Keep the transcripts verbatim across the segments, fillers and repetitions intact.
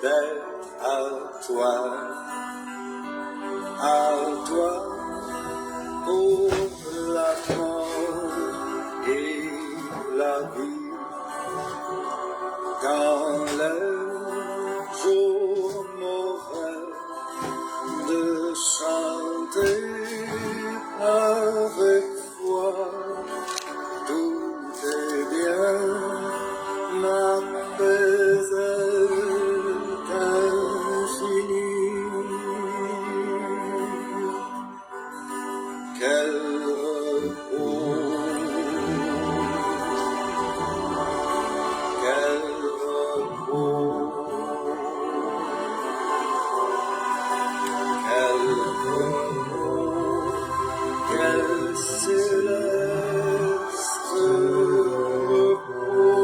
À toi, à toi, pour la mort et la vie. Dans les jours mauvais, de chanter avec foi. Tout est bien, ma paix est infinie. Quel repos, quel repos, quel repos, quel céleste repos.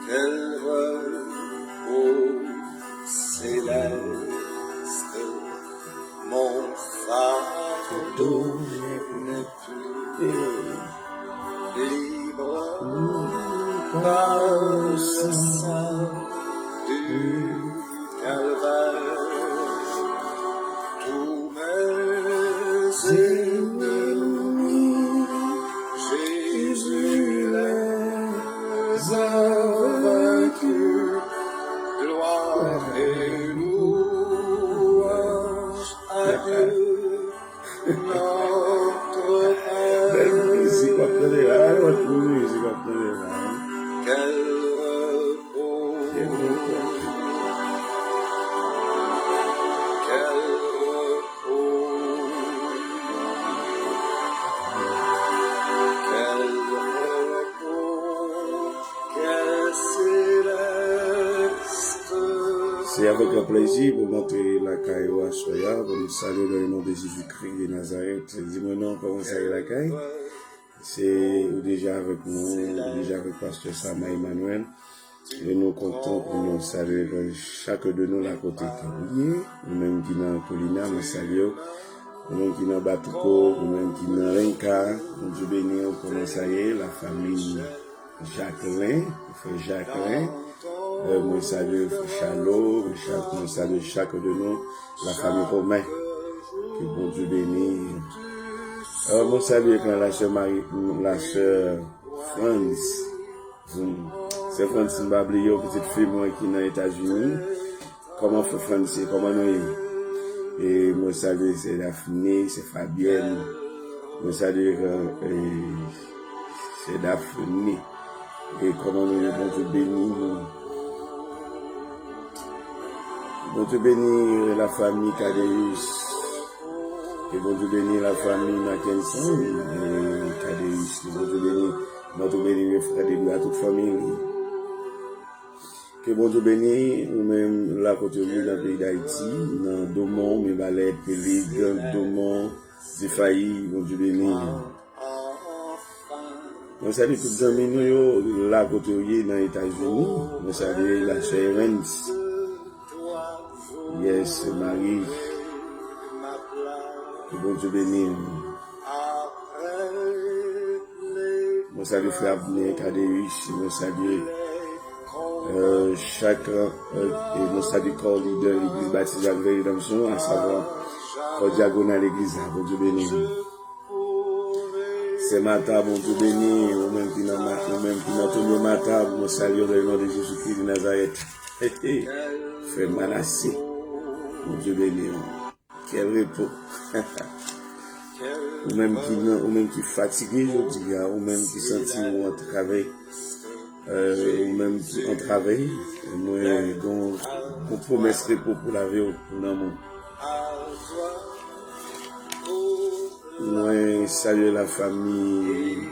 Quel repos céleste, mon fardeau n'est plus. Libre par le sang du calvaire, tous mes ennemis, Jésus les a vaincus. Gloire et louange à Dieu, notre Père. Bèl mizik w ap tande la, yon lòt mizik w ap tande la. Quel repos, quel repos, quel repos, quel céleste. Se avèk yon plezi pou m antre lakay ou aswè a, pou m salye w dans le nom de Jésus-Christ de Nazareth. Di mwen non, kòman sa ye lakay? Se ou deja avèk nou, ou deja avèk pastè Sama Emmanuel. E nou kontan pou nou salye chak de nou la kote ke ou ye. Ou menm ki nan Kolina, mwen salye w. Ou menm ki nan Batiko, ou menm ki nan Lenka, Bondye beni w. Kòman sa ye, la famille Jacquelin, frè Jacquelin. Euh, mwen salye frè Chalo, mwen cha-, mwen salye chak de nou, la famille Romain. Ke Bondye beni. Euh, mwen salye kan la sè Marie, la sè Franz. Hmm. Sè Franz, m pa bliye w, pitit fi mwen ki nan Etazini. Kòman frè Franz ye? Kòman nou ye? E mwen salye sè Daphné, sè Fabienne. Mwen salye, euh, e, sè Daphné. E kòman nou ye? Bondye beni nou. Bondye beni la famille Cadeus. Ke Bondye beni la famille Mackenson. E Cadeus. Ke Bondye beni. Bondye beni frè Debra, tout fanmi li. Ke Bondye beni ou menm la kote ou ye nan peyi Dayiti, nan Domon, Mibalè, Pelig, Domon, Zefayi, Bondye beni. Mwen salye tout zanmi nou yo, la kote yo ye nan Etazini. Mwen salye la sè Evans. Yes, Marie. Ke Bondye beni w. Mwen salye frè Abner Cadeus. Mwen salye, euh, chak, euh, e mwen salye kò lidè legliz Batis Jakmèl Redanmsyon, asavwa kò dyagonal legliz la. Bondye beni w. Sè Mata, Bondye beni w. Ou menm ki nan Ma-, ou menm ki nan Tonyo Mata, mwen salye w dans le nom de Jésus-Christ de Nazareth. Frè Manase, Bondye beni w. Kèl repo. Ou menm ki nan, ou menm ki fatige jodi a, ou menm ki santi w antrave, euh, ou menm ki antrave, mwen gon, gon pwomès repo pou lave w, pou nanm ou. Mwen salye la famille,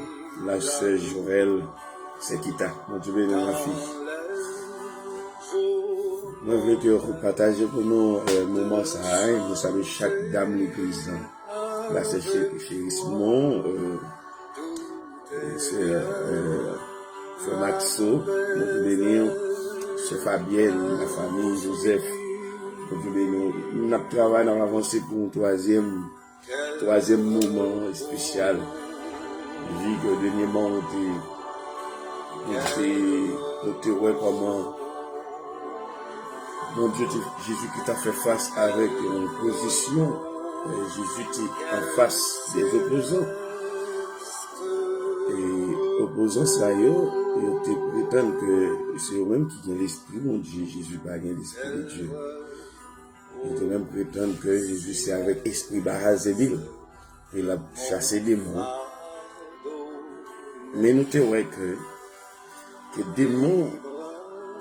la sè Joël, sè Kita. Bondye beni w, ma fi. Mwen vle ke w pataje pou nou, euh, moman sa a, hein. Mwen salye chak dam legliz lan. La sè Che-, Cherismon, euh, sè, euh, frè Maxo, Bondye beni w. Sè Fabienne, la famille Joseph, Bondye beni w. N ap travay, n ap avanse pou yon twazyèm, twazyèm moman espesyal. Vi ke dènyèman ou te, Nou te, nou te wè kòman Bondye te, Jezikri t ap fè fas avèk yon opozisyon. E Jezi te anfas de opozan. E opozan sa yo, yo te pretann ke se yo menm ki gen Lespri Bondye. Jezi pa gen Lespri de Dye. Yo te menm pretann ke Jezi se avèk espri Bahalzebib ke l ap chase demon. Men nou te wè ke, ke demon,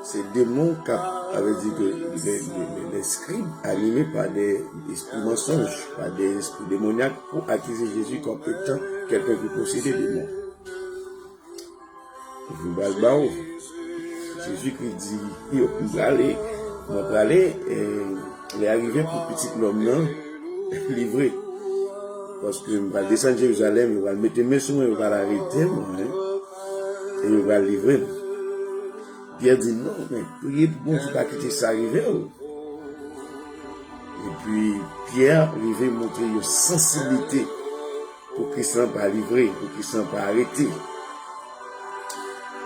se demon k ap, sa vle di ke les, les, les scribes animés par des esprits mensonges, par des esprits démoniaques pour accuser Jésus comme étant quelqu'un qui possédait démon. Epi m pral ba w. Jezikri di yo, m prale, mwen prale, e lè a rive pou pitit lòm nan livre. Paske m pral desann Jerizalèm, yo pral mete men sou mwen, yo pral arete mwen, e yo pral livre m. Pyè di, non, men priye pou Bondye pa kite sa rive w. Epi Pyè rive montre yon sansiblite pou Kris lan pa livre, pou Kris lan pa arete.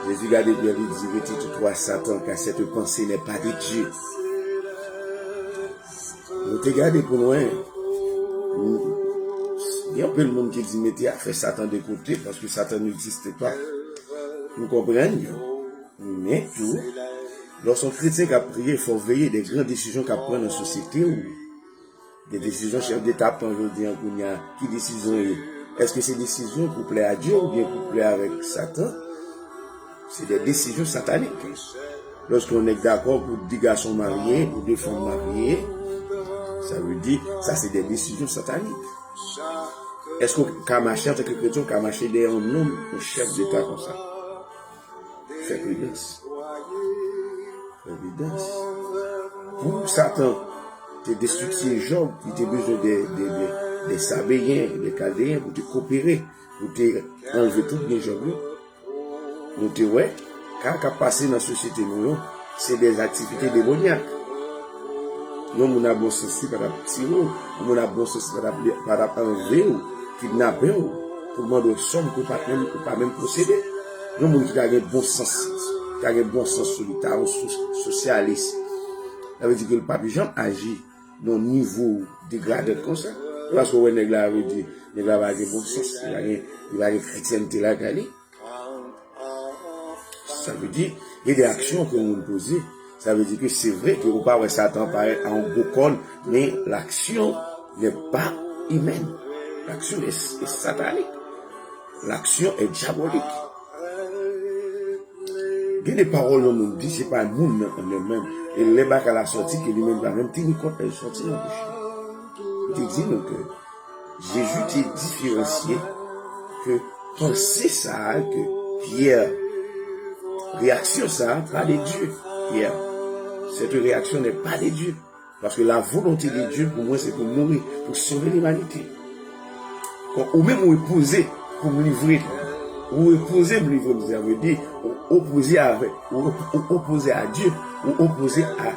Jezi gade Pyè, li di, retire tout toi, Satan, car cette pensée n'est pas de Dieu. Nou te gade pou nou wè, gen anpil moun ki di mete afè Satan de kote, paske Satan n'existe pas. Nou konprann yo. Men tou, lòske yon kretyen k ap priye, fò w veye de gran desizyon k ap pran nan sosyete w. De desizyon chèf deta ap pran jodi a kounye a, ki desizyon ye? Èske se desizyon pou plè a Dye oubyen pou plè avèk Satan? Se de desizyon satanik. Lòske yon nèg dakò pou de gason marye, pou de fanm marye, sa vle di, sa se de desizyon satanik. Èske w ka mache antanke kretyen, w ka mache dèyè yon nonm, yon chèf deta konsa? Fè pridans. Fè pridans. Pou Satan te destriktye Jòb, li te bezwen de, de, de, de Sabeyen, de Kaldeyen pou te kopere, pou te anlve tout byen Jòb yo. Nou te wè, ka k ap pase nan sosyete nou yo, se de aktivite demonyak. Yon moun a bon sans li pa t ap tire w, yon moun a bon sans li pa t ap, pa t ap anlve w, kidnape w, pou mande w sòm ke w pa t menm, ou pa menm posede. Yon moun ki ta gen bon sans, ki ta gen bon sans sou li, ta yon sou-, sosyalis. Sa vle di ke l p ap janm aji nan yon nivo degradan konsa. Se paske w wè nèg la, vle di, nèg la pa gen bon sans, li pa gen, li pa gen kretyènte lakay li. Sa vle di, gen de aksyon ke yon moun poze. Sa vle di ke se vre ke ou pa wè Satan parèt a yon gwo kòn, men l'action n'est pas humaine. L'action est, est satanique. L'action est diabolique. Gen de pawòl yon moun di, se pa moun nan an li menm. E lè bagay la sòti, ke li menm pa menm tini kont lè l sòti nan bouch li. Li te di nou ke Jezi te diferansye ke panse sa a ke Pyè, reyaksyon sa a, pa de Dye, Pyè. Cette réaction n'est pas de Dieu. Paske la volonté de Dieu pou mwen, se pou mouri, pou sove limanite. Donk, ou menm ou opoze pou m livre. Ou opoze m livre, sa vle di, ou opoze avèk, ou, ou opoze a Dye, ou opoze a,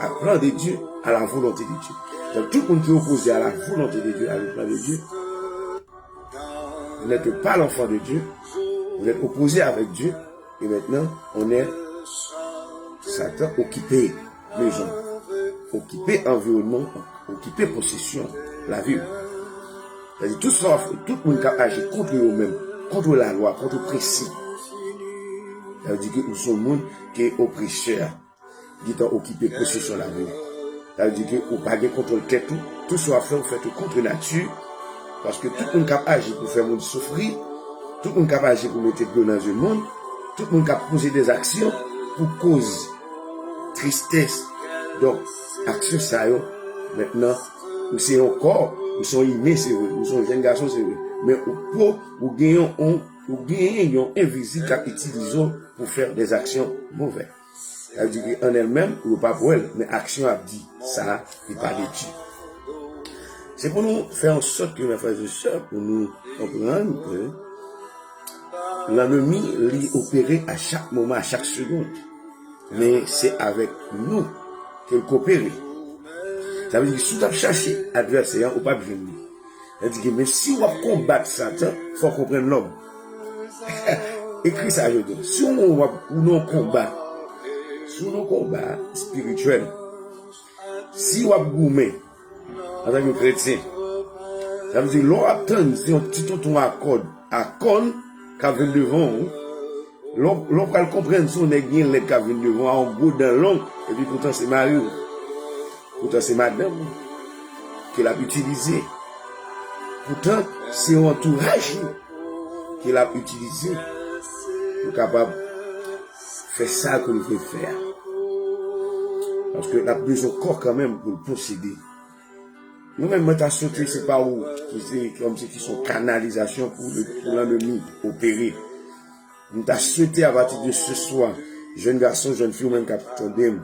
a plan de Dieu, à la volonté de Dieu. Donk, tout moun ki opoze a la volonté de Dieu, avec le plan de Dieu, vous n'êtes pas l'enfant de Dieu, vous êtes opposé avec Dieu, et maintenant, on est Satan occupé. Mezon, okipe anviwònman w, okipe posesyon lavi w. Sa di, tout sa w ap fè, tout moun k ap aji kont yo menm, kont lalwa, kont prensip. Sa vle di ke ou se yon moun ke opresè a gentan okipe posesyon lavi w. Sa vle di ke ou pa gen kontwòl tèt ou, tout sa w ap fè, ou fè tou kont nati. Paske tout moun k ap aji pou fè moun soufri, tout moun k ap aji pou mete dlo nan zye moun, tout moun k ap poze de aksyon pou koz tristès. Donk, aksyon sa yo, mentnan, ou se yon kò, ou se yon imen, se vre, ou se yon jèn gason, se vre, men ou po, ou gen yon, yon, ou genyen yon envizib k ap itilize w pou fè de aksyon movè. Sa vle di ke an èl menm, ou pa pou wè l, men aksyon ap di, sa, li pa de Dye. Se pou nou fè an sòt ke, mes frères et sœurs, pou nou konprann ke lènmi, li opere a chak moman, a chak segond. Men se avèk nou ke l kopere. Sa vle di, si w t ap chache advèsè a, ou p ap jwenn li. Sa vle di ke, men si w ap konbat Satan, fò w konprann lòm. Ekri sa jodi a. Si w wè w ap, ou nan yon konba, si w nan yon konba espirityèl, si w ap goumen antanke kretyen, sa vle di lè w ap tann se yon ti tonton akòd, akòn k ap vin devan w, lè w, lè w pral konprann se yon nèg gen lèd k ap vin devan w a yon gwo dan long, epi poutan se mari w, poutan se madanm ou ke l ap itilize, poutan se yon antouraj li ke l ap itilize pou kapab fè sa ke l vle fè a. Paske l ap bezwen kò kanmenm pou l posede. Mwen menm, mwen ta swete se pa ou ki se kòmsi ki se yon kanalizasyon pou le, pou lannmi opere. M ta swete apati de se swa, jèn gason, jèn fi ou menm k ap tande m,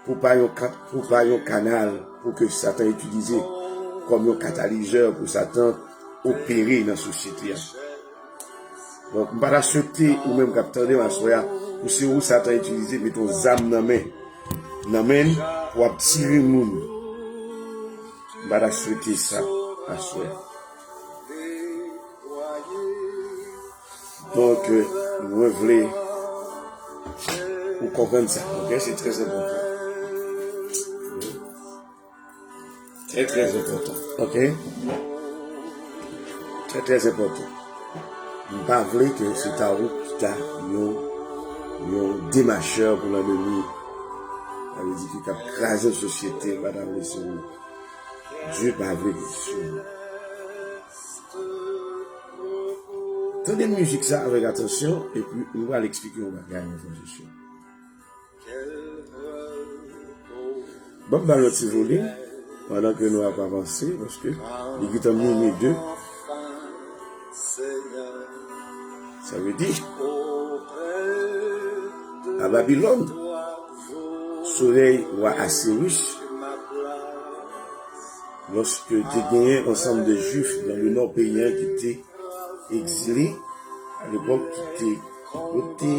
pou pa yon ka-, pou pa yon kanal pou ke Satan itilize kòm yon katalizè pou Satan opere nan sosyete a. Donk, m pa ta swete ou menm k ap tande m aswè a, pou se ou Satan itilize, mete yon zam nan men, nan men l, pou w ap tire moun. M pa ta swete sa aswè a. Donk, euh, mwen vle ou konprann sa, ok? Se trè enpòtan. Trè, trè enpòtan, ok? Trè, trè enpòtan. M pa vle ke se ta ou ki ta yon, yon demachè pou lannmi. Sa vle di ki t ap kraze yon sosyete, m pa ta vle se ou. Dye pa vle ke se ou. Tande mizik sa avèk atansyon, epi m pral eksplike yon bagay, mè frè e sè. Ban m ba l yon ti volim pandan ke nou ap avanse, paske li gentan minui de. Sa vle di, a Babilòn, solèy wa Asiris, lòske te genyen ansanm de Jwif nan le nò peyi an ki te egzile, alepòk ki te, yo te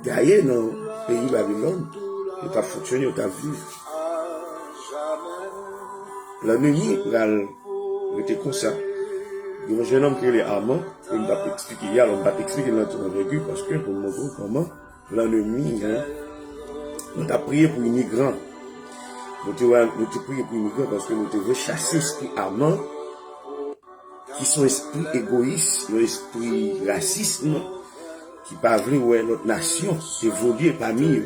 gaye nan peyi Babilòn, yo t ap fonksyone, yo t ap viv. Lannmi pral rete konsa. Gen yon jennonm ki rele Aman, e m t ap eksplike li, alò m pa t eksplike l nan tout anvègi, paske pou m montre w kòman lannmi, nou t ap priye pou imigran. Nou te, nou te priye pou imigran paske nou te vle chase espri Aman, ki se yon espri egoyis, yon espri rasism, ki pa vle wè lòt nasyon evolye pami yo.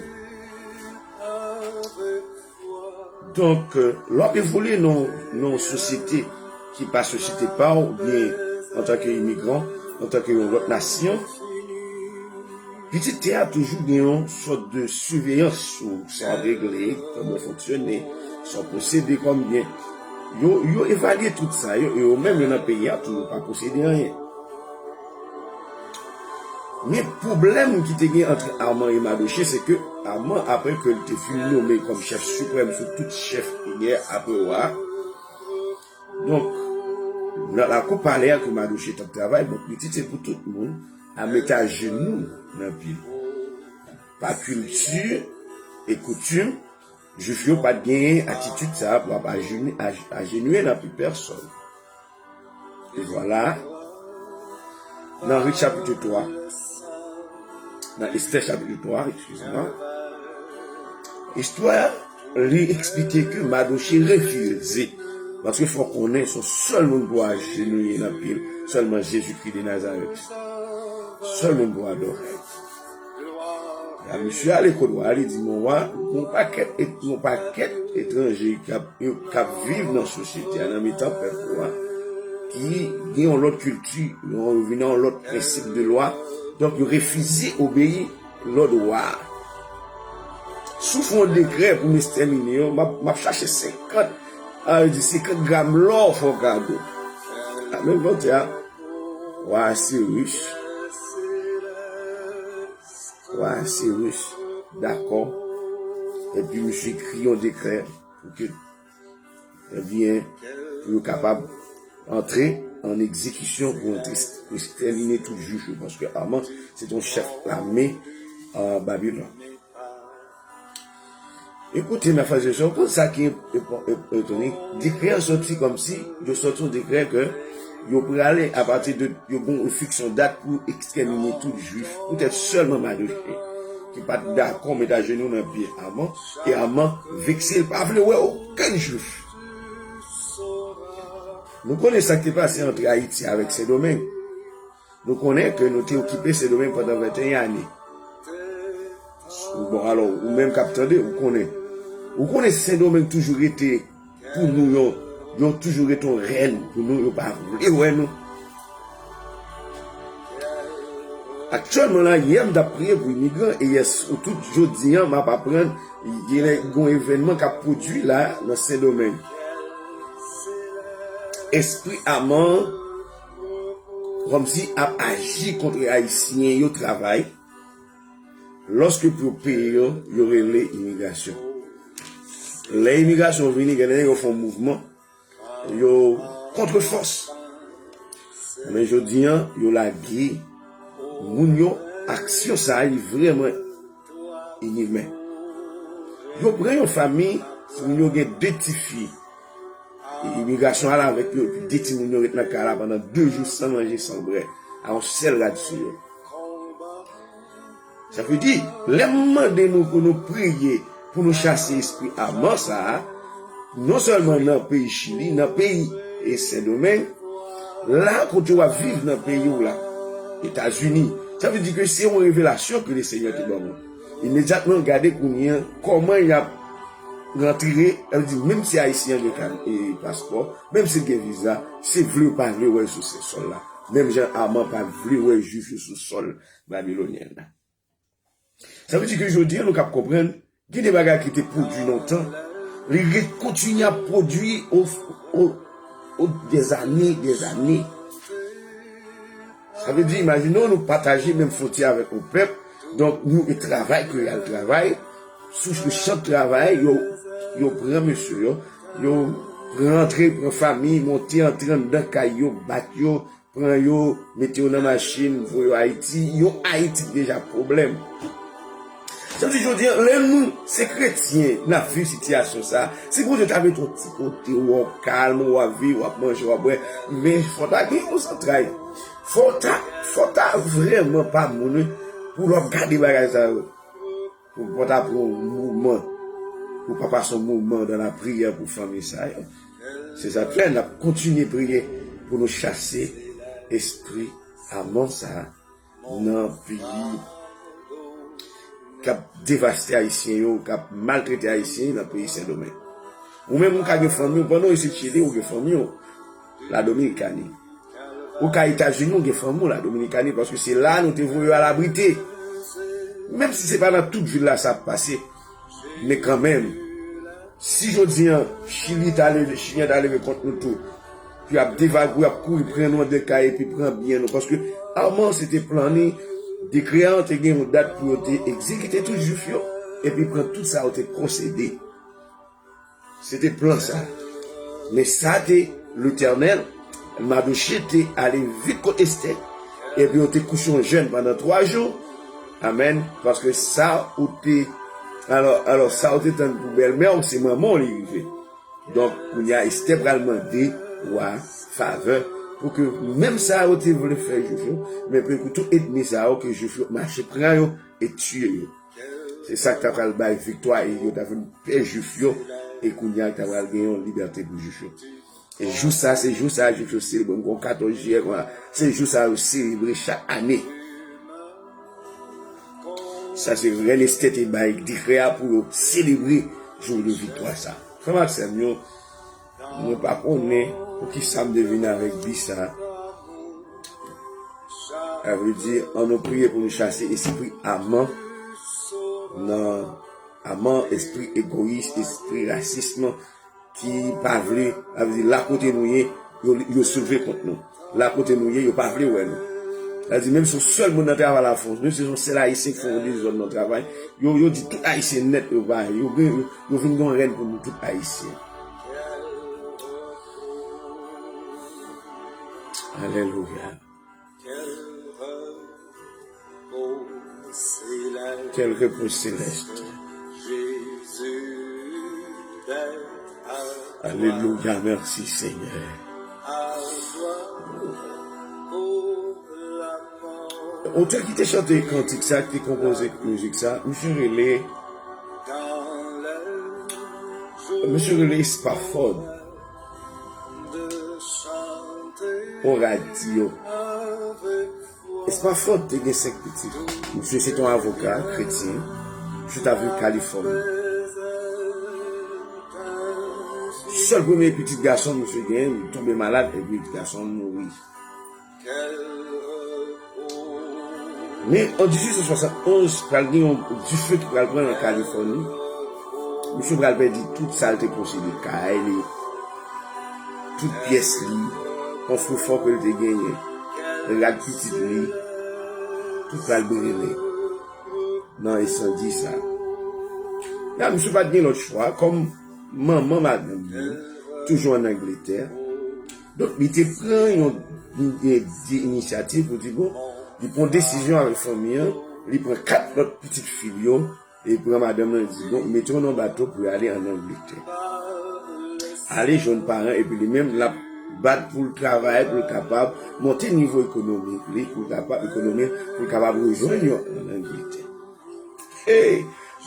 Donk, euh, lè w ap evolye nan, nan yon sosyete ki pa sosyete pa w, oubyen antanke imigran, antanke yon lòt nasyon, pitit tè a toujou gen yon sòt de siveyans sou sa w ap regle, kòman w fonksyone, sa w posede kòm byen. Yo, yo evalye tout sa yo, e yo menm yo nan peyi a tou, yo pa posede anyen. Men pwoblèm ki te gen ant Aman e Madoche, se ke Aman, apre ke l te fin nome kòm chèf siprèm sou tout chèf gè apre wa a, donk, nan lakou palè a ke Madoche t ap travay, donk, pitit se pou tout moun a mete ajenou nan pye l. Pa kilti e koutim, Jwif yo pa t genyen atitid sa a pou ap ajeni-, aj-, ajenouye nan pye pèsòn. E vwala, nan Rit chapit twa, nan Estè chapit twa, eskize mwa, istwa a, li eksplike ke Madoche refize, paske fò w konnen se yon sèl moun pou ajenouye nan pye l, sèlman Jezikri de Nazarèt. Sèl moun pou adore. A misye ale kot wa a, li di, "Mon wa, yon pakèt, yon pakèt etranje k ap, k ap viv nan sosyete a, nan mitan pèp ou a, ki gen yon lòt kilti, yo vin nan yon lòt prensip de lwa, donk yo refize obeyi lòd wa a. Si w fè yon dekrè pou m ekstèmine yo, m ap, m ap chache senkant, a, yo di senkant gram lò fè w kado." A menm kote a, wa Asiris, wa Asiris, dakò. Epi misye ekri yon dekrè pou ke, ebyen, pou yo kapab antre an egzekisyon, pou antre, pou ekstèmine tout Jwif yo, paske Aman se te yon chèf lame, euh, Babilòn. Ekoute, mè frè e sè, w konn sa ki e-, e-, e-, etone? Dekrè an sòti kòmsi, yo sòti yon dekrè ke Yo prale apati de, yo gon, yo fikse yon dat pou ekstèmine tout jwif, poutèt sèlman Madoche, ki pa t dakò met ajenou nan pye Aman, e Aman vekse, l pa vle wè okenn jwif. Nou konnen sa k te pase ant Ayiti avèk Sendomeng. Nou konnen ke nou te okipe Sendomeng pandan venteyen ane. Bon, alò, ou menm k ap tande, ou konnen. Ou konnen Sendomeng toujou rete pou nou yon, yon toujou rete yon rèn pou nou, yo pa vle wè nou. Aktyèlman la, yè m t ap priye pou imigran, e yè, tout jodi an, m ap aprann, gen yon evènman k ap pwodui la, nan Sendomeng. Espri Aman, kòmsi ap aji kont Ayisyen yo travay, lòske pou yo peye yo, yo rele imigrasyon. Lè imigrasyon vini, gen lè yo fè yon mouvman, yo kontrefòs. Men jodi an, yo lage moun yo, aksyon sa a, li vrèman inimen. Yo pran yon fanmi, moun yo gen de ti fi. Imigrasyon al avèk yo, epi de timoun yo ret nan kay la pandan de jou san manje, san bwè, a yon sèl rad sou yo. Sa vle di, lè m mande nou pou nou priye, pou nou chase espri Aman sa a, non sèlman nan peyi Chili, nan peyi e Sendomeng, la kote w ap viv nan peyi w la, Etazini. Sa vle di ke se yon revelasyon ke Lesenyè te ban mwen. Imedyatman, gade kounye a, kòman y ap rantre, sa vle di, menm si Ayisyen an gen ka-, e, paspò, menm si l gen viza, se vle ou pa vle wè l sou se sòl la. Menm jan Aman pa vle wè Jwif yo sou sòl babilonyèn la. Sa vle di ke jodi an, nou kab konprann, gen de bagay ki te pwodui lontan, li ret kontinye ap pwodui o, o, o, dèzane, dèzane. Sa vle di, imajine w, nou pataje menm fwontyè avèk yon pèp, donk nou e travay ke y al travay, sou le chan de travay, yo, yo pran mesye yo, yo pran antre, pran fanmi, monte antre anndan kay yo, bat yo, pran yo, mete yo nan machin, voye yo Ayiti, yon Ayiti ki deja pwoblèm. Sa vle di, jodi an, lè nou, se kretyen, n ap viv sitiyasyon sa, si Bondye ta mete yon ti kote, w ap kalm, w ap viv, w ap manje, w ap bwè, men fò ta gen yon zantray. Fò ta, fò ta vrèman pa moun, wi, pou lè w ap gade bagay sa yo. Pou, pou ta pran yon moman, pou pa pase yon moman dan lapriyè pou fanmi sa yo. Se sa k fè n ap kontinye priye pou nou chase espri Aman sa nan peyi k ap devaste Ayisyen yo, k ap maltrete Ayisyen yo nan peyi Sendomeng. Ou menm, ou ka gen fanmi w, pandan w isit Chili, ou gen fanmi w Ladominikani. Ou ka Etazini, ou gen fanmi w Ladominikani, paske se la nou te voye yo al abrite. Menm si se pa nan tout vil la sa ap pase, men kanmenm, si jodi an, Chili ta leve, Chilyen ta leve kont nou tou, pou y ap devagwe, y ap kouri pran nou anndan kay epi pran byen nou, paske Aman se te plan li, dekrè an te gen yon dat pou yo te egzekite tout Jwif yo, epi pran tout sa yo te posede. Se te plan sa. Men sa te Letènèl, Madoche te ale vit kot Estè, epi yo te kouche yon jèn pandan twa jou. Amèn. Paske sa ou te, alò, alò, sa ou te tann pou bèlmè w, se manman w li rive. Donk, kounye a, Estè pral mande wa favè pou ke menm sa yo te vle fè Jwif yo, men pou ke tout ènmi sa yo ke Jwif yo mache pran yo e tiye yo. Se sa k ta pral bay viktwa e yo ta vin pè Jwif yo, e kounye a ta pral gen yon libète pou Jwif yo. E jou sa, se jou sa Jwif yo selebre, m kwè katòz jiyè konsa, se jou sa yo selebre chak ane. Sa se rèn Estè te bay dekrè a pou yo selebre jou de viktwa sa. Frè m ak sè m yo, mwen pa konnen poukisa m te vin avèk bi sa. Sa vle di, ann nou priye pou nou chase espri Aman nan Aman, espri egoyis, espri rasism ki pa vle, sa vle di, la kote nou ye, yo, yo soulve kont nou. La kote nou ye, yo pa vle wè nou. Sa vle di, menm si yon sèl moun nan travay la fè, menm si se yon sèl Ayisyen ki fè yon dezòd nan travay, yo, yo di tout Ayisyen nèt, yo pa, yo, yo, yo vin gen yon rèn pou nou tout Ayisyen. Alelouya. Quel repos céleste. Alelouya, mèsi Senyè. Otè ki te chante kantik sa, ki te konpoze mizik sa, misye rele, misye rele Spafford Oradio. Spafford te gen senk pitit. Misye se te yon avoka kretyen. Misye t ap viv Kalifòni. Sèl premye pitit gason misye genyen, li tonbe malad epi pitit gason mouri. Men an dizuit san swasann onz, pral gen yon dife ki pral pran nan Kalifòni. Misye pral pèdi tout sa l te posede, kay li, tout pyès li, kòfrefò ke l te genyen, rad pitit li, tout pral brile nan ensandi sa. La, misye pa t gen lòt chwa, kòm manman madanm li toujou ann Angletè. Donk, li te pran yon, yon, yon inisyativ pou di, bon, li pran desizyon avèk fanmi an, li pran kat lòt pitit fi l yo, e pran madanm nan, li di, bon, mete yo nan bato pou y ale ann Angletè. Ale jwenn paran, epi li menm, l ap bat pou l travay, pou l kapab monte nivo ekonomik li, pou l kapab, ekonomi, pou l kapab rejwenn yo ann Angletè. E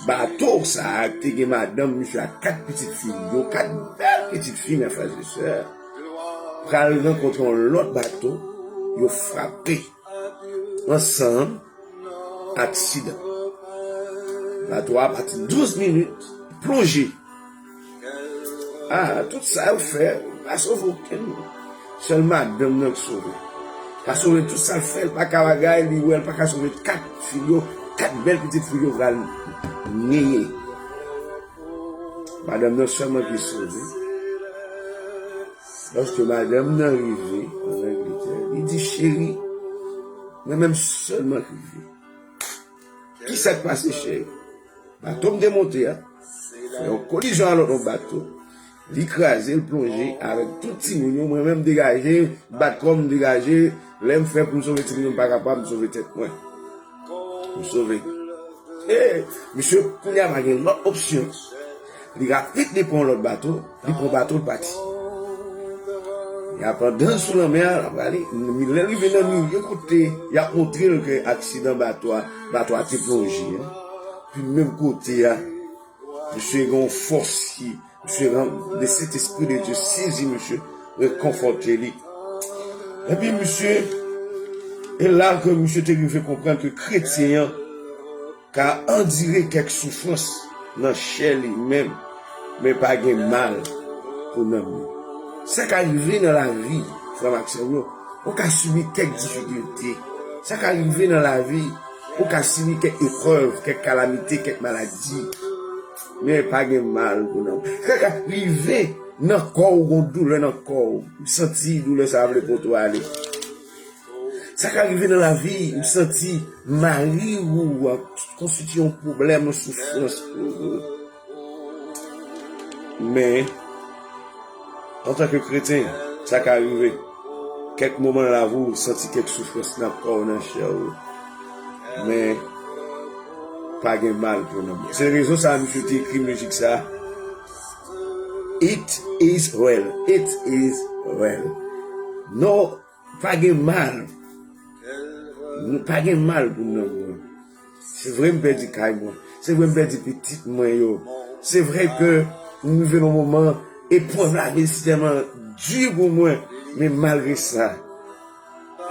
bato sa a te gen madanm misye ak kat pitit fi l yo, kat bèl pitit fi, mè frè e sè, pral rankontre yon lòt bato, yo frape ansanm, aksidan. Bato a pati douz minit, plonje. Ah, tout sa yo fè, pa sove okenn moun. Sèl madanm nan ki sove. Pa sove tout sa l fè, l pa ka bagay, li wè l pa ka sove kat fi l yo, kat bèl pitit fi l yo pral neye. Madanm nan sèlman ki sove. Lòske madanm nan rive ann Angletè, li di, cheri, mwen menm sèlman ki rive. Kisa k pase, cheri? Bato m te monte a fè yon kolizyon a lòt yon bato. Li kraze, l plonje avèk tout timoun yo. Mwen menm, m degaje, m bat kò m, m degaje. Lè m fè pou m sove timoun yo, m pa kapab, m sove tèt mwen. M sove. E, misye, kounye a pa gen lòt opsyon. Li rapid, li pran yon lòt bato, li pran bato, l pati. E a pandan l sou lanmè a, l ap prale, lè l rive nan milye kote y ap montre l ke aksidan bato a, bato a te plonje, en. Pi menm kote a, misye gen yon fòs ki, misye ran-, le Sentespri de Dye sezi misye, rekonfòte li. Epi misye, e la ke misye te rive konprann ke kretyen an ka andire kèk soufrans nan chè li menm, men pa gen mal pou nanm li. Sa ka rive nan lavi, frè m ak sè m yo, ou ka sibi kèk difikilte. Sa ka rive nan lavi, ou ka sibi kèk eprèv, kèk kalamite, kèk maladi, men pa gen mal pou nanm. Sa ka rive nan kò w, gon doulè nan kò w, ou santi doulè sa a vle pote w ale. Sa ka rive nan lavi, ou santi mari ou ap konstitye yon pwoblèm, yon soufrans pou ou. Men, antanke kretyen, sa ka rive. Kèk moman nan lavi w, ou santi kèk soufrans nan kò w, nan chè w. Men, pa gen mal pou nanm. Se rezon sa a misye te ekri mizik sa a. It is well. It is well. Non, pa gen mal. Pa gen mal pou nanm mwen. Se vre m pèdi kay mwen. Se vre m pèdi pitit mwen yo. Se vre ke m rive nan moman eprèv lavi si tèlman di pou mwen. Men malgre sa,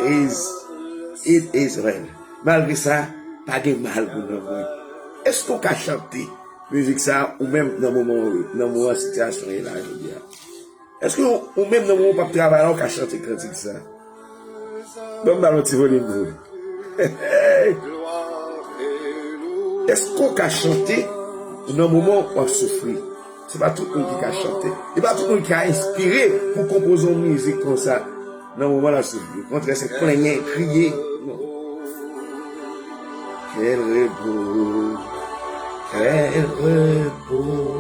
is, it is well. Malgre sa, pa gen mal pou nanm mwen. Èske w ka chante mizik sa ou menm nan moman, nan moman sitiyasyon e la jodi a? Èske ou, ou menm nan moman w p ap travay la, ou ka chante kantik sa? Ban m ba l yon ti volim pou ou. Èske w ka chante nan moman w ap soufri? Se pa tout moun ki ka chante. E pa tout moun ki ka enspire pou konpoze yon mizik konsa nan moman l ap soufri. Okontrè, se plenyen, kriye. Non. Quel repos, quel repos,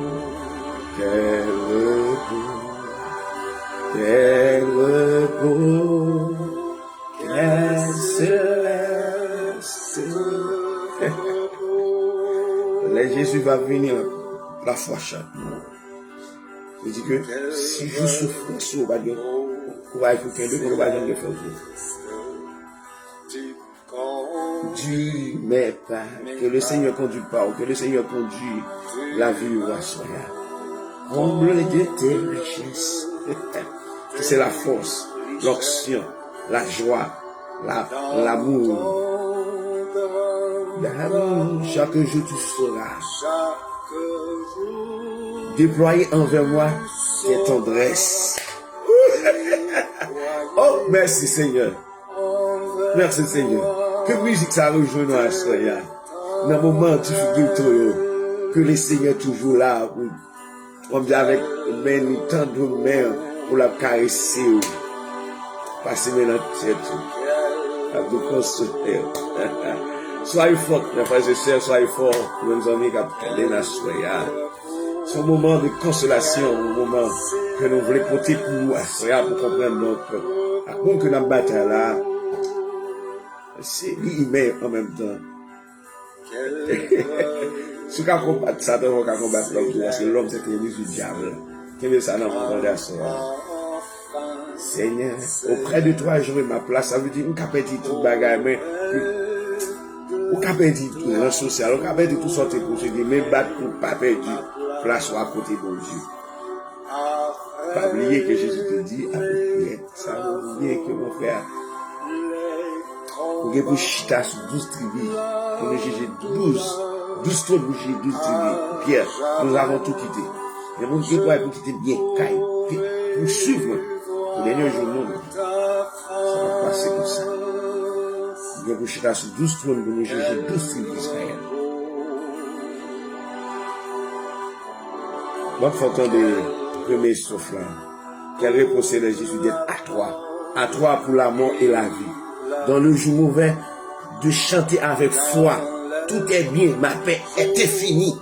quel repos, quel repos, quel céleste. Lè Jezi va vini, lafwa chak moun. Li di ke si jou soufrans ou pa gen kouraj pou kenbe, konnen ou pa janm gen fòs. Conduis mes pas, que le Seigneur conduit pa w, que le Seigneur conduit lavi w aswè a. Comble de tes richesses. Ki se lafòs, lonksyon, lajwa, la, lanmou. D'amour, chaque jour tu seras déployé envers moi tes tendresses. Oh, mèsi Senyè. Mèsi Senyè. Ke mizik sa rejwenn nou aswè a. Nan moman difikilte yo, ke le Senyè toujou la pou, kòmdi avèk men li, tandreman pou l ap karese w. Pase men nan tèt ou. L ap di w konsolè w. Soyez forts, mes frères et sœurs, soyez forts, mezanmi k ap tande n aswè a. Se yon moman de konsolasyon, yon moman ke nou vle pote pou ou aswè a, pou konprann donk ak moun ke n ap batay la, se li imen an menm tan. Si w ka konbat Satan, fò w ka konbat lòm tou, paske lòm se enmi di dyab. Kenbe sa nan men w tande aswè a. Senyè, auprès de toi j'aurai ma place. Sa vle di, m ka pèdi tout bagay, men ou ka pèdi tout ran sosyal, ou ka pèdi tout sa w te posede, men bat pou w pa pèdi plas ou a kote Bondye. Pa bliye ke Jezi te di, apre priyè sa, ou gen ke mon frè, ou gen pou chita sou douz tribi, pou nou jije douz, douz twòn pou jije douz tribi. Pyè, nous avons tout quitté. Gen moun ki gen kouray pou kite byen, kay, pou swiv mwen. O dènye jou, non, non. Sa p ap pase konsa. Gen pou chita sou douz twòn pou nou jije douz tribi Izrayèl. M ap fè w tande premye estwòf la. Quel repos céleste, Jésus, d'être à toi. À toi pour la mort et la vie. Dans le jour mauvais, de chanter avec foi. Tout est bien, ma paix est infinie.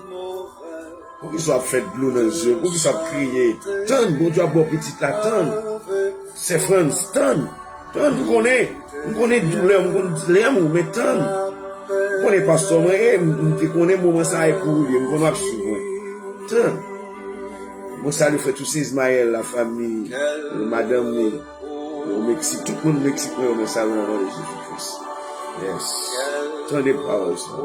Poukisa w ap fè dlo nan zye w? Poukisa w ap kriye? Tann, Bondye ap ba w pitit la, tann. Sè Frans, tann. Tann, m konnen, m konnen doulè w, m konn dilèm ou, men tann. M konnen pastè mwen ye, m, m te konnen moman sa a e pou ou li ye, m konnen w ap swiv mwen. Tann. Mwen salye frè Toussaint Ismaël, lafanmi, madanm li, yo Meksik, tout moun Meksik, mwen, mwen salye nan non de Jezi Kris. Yes. Tande pawòl sa.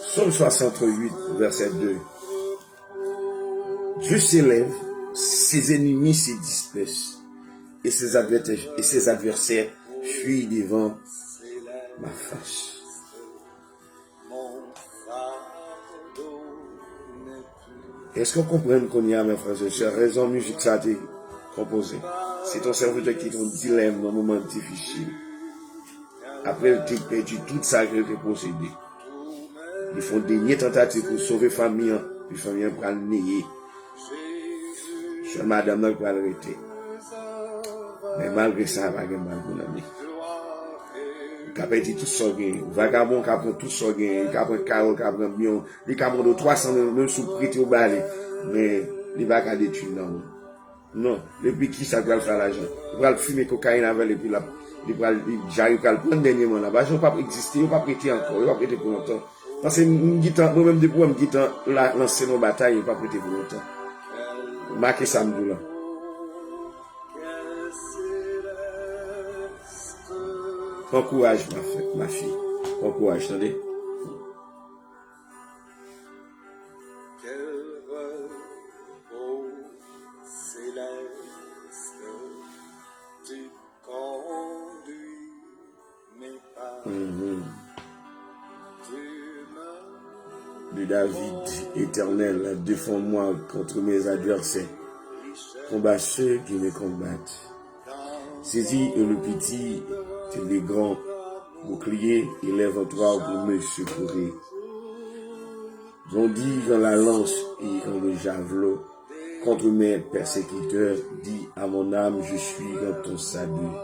Psaume soixante-huit, verset deux. Dieu s'élève, ses ennemis se dispersent, et ses adversaires, et ses adversaires fuient devant ma face. Èske w konprann kounye a, mes frères et sœurs, rezon mizik sa te konpoze? Se t on sèvitè ki te yon dilèm nan moman difisil. Apre l te pèdi tout sa ke l te posede, li fè yon dènye tantativ pou sove fanmi an, epi fanmi an pral neye. Sèl madanm nan k pral rete. Men malgre sa, pa gen mal pou nanm li. Li ka pèdi tout sa w genyen. Vagabon ka pran tout sa w genyen. Li ka pran kay ou, li ka pran byen w. Li ka mande w twa san mil, menm si w prete w ba li. Men li pa ka detwi nanm ou. Non, epi kisa l pral fè a lajan? Li pral fimen kokayin avè l, epi l ap, li pral, li, djay pral pran dènye man la. Bagay yo p ap egziste, yo p ap rete ankò, yo p ap rete pou lontan. Paske m, m gentan, mwen menm depi w wè m gentan la, lanse nan batay, yo p ap rete pou lontan. Make sa m di w la. Pran kouraj, ma fè, ma fi. Pran kouraj, tande. Quel repos céleste, tu conduis mes pas. Mhm. De David, Éternel, défends-moi contre mes adversaires. Combat ceux qui me combattent. Saisis le petit et le grand bouclier, élève-toi pour me secourir. Brandis dans la lance et dans le javelot contre mes persécuteurs, dis à mon âme, je suis dans ton salut.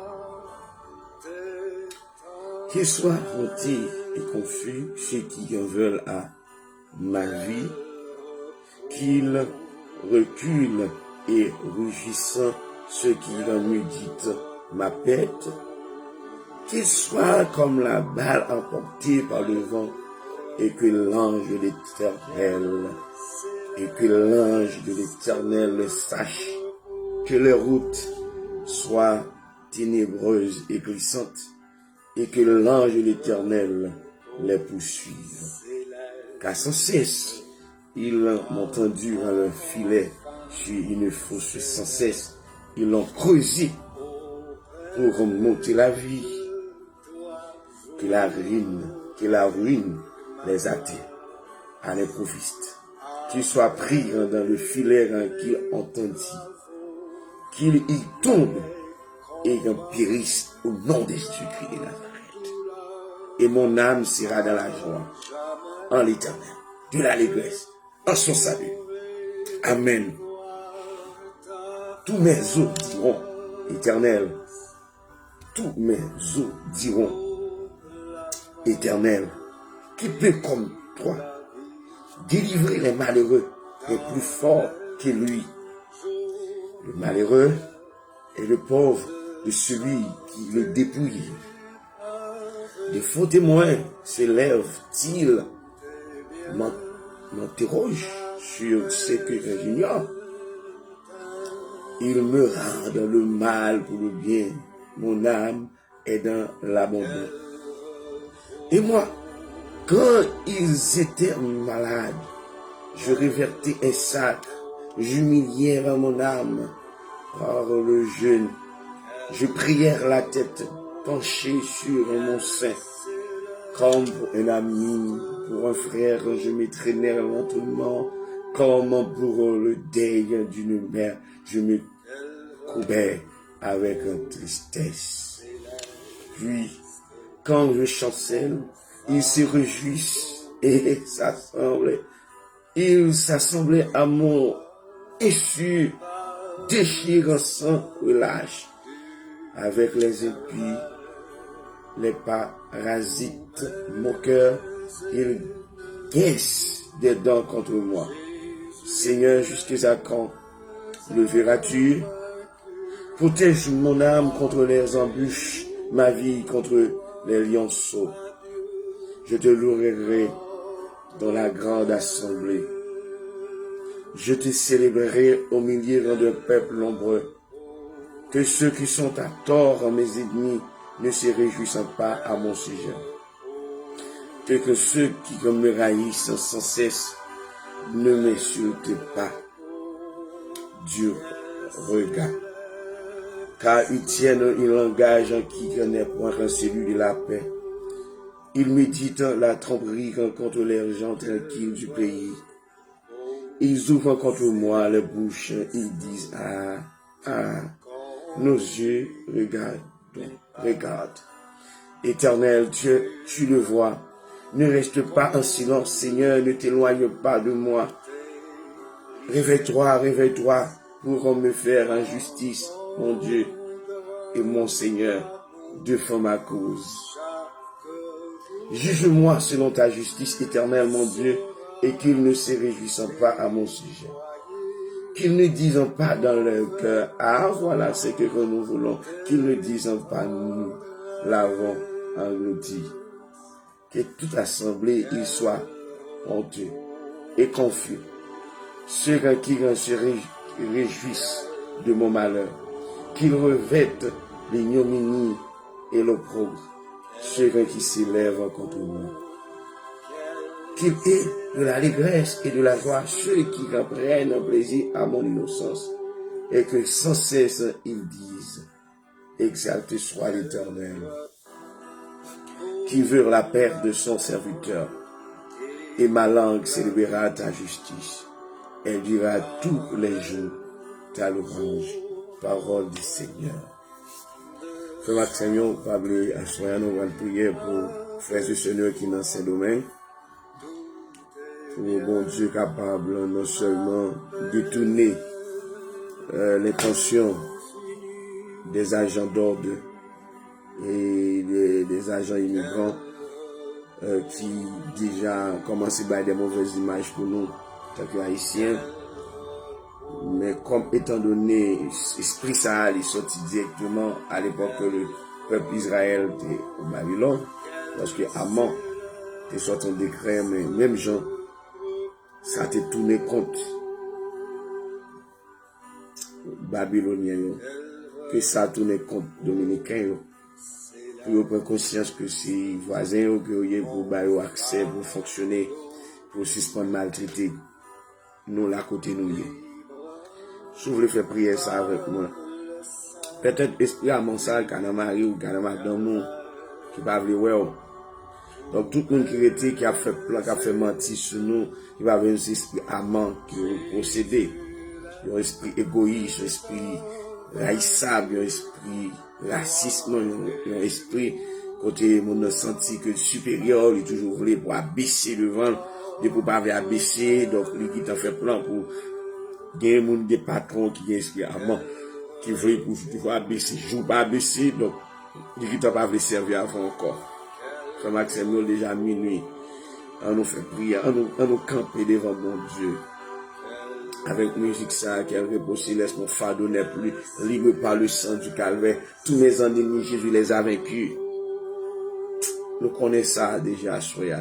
Qu'ils soient honteux et confus ceux qui en veulent à ma vie, qu'ils reculent et rougissent ceux qui méditent ma perte, qu'ils soient comme la balle emportée par le vent, et que l'ange de l'Éternel Et que l'ange de l'Éternel sache que leur route soit ténébreuse et glissante, et que l'ange de l'Éternel les poursuive. Car sans cesse, ils m'ont tendu dans leur filet sur une fosse, sans cesse, ils l'ont creusé pour m'ôter la vie. Que la ruine, que la ruine les atteigne à l'improviste. Qu'ils soient pris dans le filet qu'ils ont tendu. Qu'ils y tombent et en périssent au nom de Jésus-Christ de Nazareth. Et mon âme sera dans la joie en l'Éternel, de l'allégresse en son salut. Amen. Tous mes os diront, Éternel, tous mes os diront, Éternel, qui peut comme toi délivrer les malheureux est plus fort que lui. Le malheureux et le pauvre de celui qui le dépouille. De faux témoins se lèvent-ils, m'in-, m'interrogent sur ce que j'ignore. Ils me rendent le mal pour le bien. Mon âme est dans l'abandon. Et moi, quand ils étaient malades, je revêtis un sac, j'humiliai mon âme par le jeûne. Je priai la tête penchée sur mon sein. Comme pour un ami, pour un frère, je me traînai lentement, comme pour le deuil d'une mère, je me courbai avec tristesse. Puis, quand je chancelle, ils se réjouissent et s'assemblent. Ils s'assemblent à mon insu, déchirant sans relâche avec les impies, les parasites, moqueurs, ils grincent des dents contre moi. Seigneur, jusqu'à quand leveras-tu? Protège mon âme contre les embûches, ma vie contre les lionceaux. Je te louerai dans la grande assemblée. Je te célébrerai au milieu d'un peuple nombreux. Que ceux qui sont à tort mes ennemis ne se réjouissent pas à mon sujet. Que, que ceux qui me haïssent sans cesse ne m'insultent pas du regard. Car ils tiennent un langage qui n'est point celui de la paix. Ils méditent la tromperie contre les gens tranquilles du pays. Ils ouvrent contre moi les bouches, ils disent, ah, ah, nos yeux regardent, regardent. Éternel Dieu, tu le vois. Ne reste pas en silence, Seigneur, ne t'éloigne pas de moi. Réveille-toi, réveille-toi pour me faire justice, mon Dieu et mon Seigneur, défends ma cause. Juge-moi selon ta justice, Éternel mon Dieu, et qu'ils ne se réjouissent pas à mon sujet. Qu'ils ne disent pas dans leur cœur, ah, voilà ce que nous voulons. Qu'ils ne disent pas, nous l'avons englouti. Que toute assemblée y soit honteux et confus. Ceux qui se ré-, réjouissent de mon malheur, qu'ils revêtent l'ignominie et l'opprobre, ceux qui s'élèvent contre moi. Qu'il ait de l'allégresse et de la joie ceux qui prennent plaisir à mon innocence, et que sans cesse ils disent, exalté soit l'Éternel, qui veut la paix de son serviteur. Et ma langue célébrera ta justice. Elle dira tous les jours ta louange. Parole du Seigneur. Frè m ak sè m yo, pa bliye, aswè a nou pral priye pou frè e sè nou ki nan Sendomeng. Pou Bondye kapab non sèlman detounen, euh, lentansyon dè ajan dòd e dè, dè ajan imigran, euh, ki deja kòmanse bay dè movèz imaj pou nou, antanke Ayisyen. Men kòm, etandone espri sa a, li sòti dirèkteman a lepòk ke le pèp Izrayèl te o Babilòn, lòske Aman te sòti yon dekrè, men menm jan, sa te tounen kont Babilonyen yo, ke sa tounen kont Dominiken yo, pou yo pran konsyans ke se vwazen yo ke yo ye, pou ba yo aksè pou fonksyone, pou sispann maltrete nou la kote nou ye. Si w vle fè priyè sa avèk mwen, petèt espri aman sa ka nan mari w, ka nan madanm ou, ki pa vle wè w. Donk, tout moun ki rete, ki ap fè plan, ki ap fè manti sou nou, ki pa vle nou, se espri aman ki yo posede. Yon espri egoyis, yon espri rayisab, yon espri rasis, non, yon, yon espri kote moun nan santi ke l siperyè, li toujou vle pou abese devan l, depi w pa vle abese, donk li gentan fè plan pou gen moun, gen patwon ki gen espri aman, ki vle pou toujou abese. Jou pa abese, donk li gentan pa vle sèvi avè w ankò. Frè m ak sè m yo, l deja minui. An nou fè priyè, an nou, an nou kanpe devan Bondye. Avec musique ça, qu'elle repose sur l'esprit, mon fardeau n'est plus libre par le sang du calvaire. Tous mes ennemis, Jésus les a vaincus. Nou konnen sa deja, frè.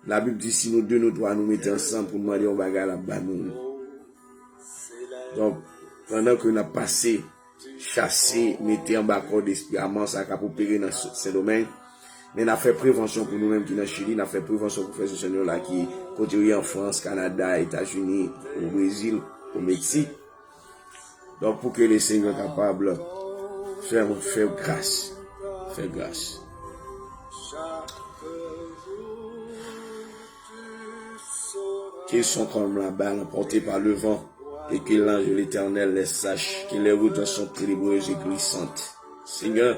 Labib di, si nou de, nou twa, nou mete ansanm pou n mande yon bagay, l ap ba nou. Donk, pandan ke n ap pase, chase, mete anba kòd espri aman sa k ap opere nan Sendomeng, men n ap fè prevansyon pou nou menm ki nan Chili, n ap fè prevansyon pou frè e sè nou yo la ki kote yo ye an Frans, Kanada, Etazini, o Brezil, o Meksik. Donk, pou ke Lesenyè kapab fè, fè gras, fè gras. Qu'ils sont comme la balle emportée par le vent, et que l'ange de l'Éternel les sache, que les routes sont ténébreuses et glissantes. Senyè,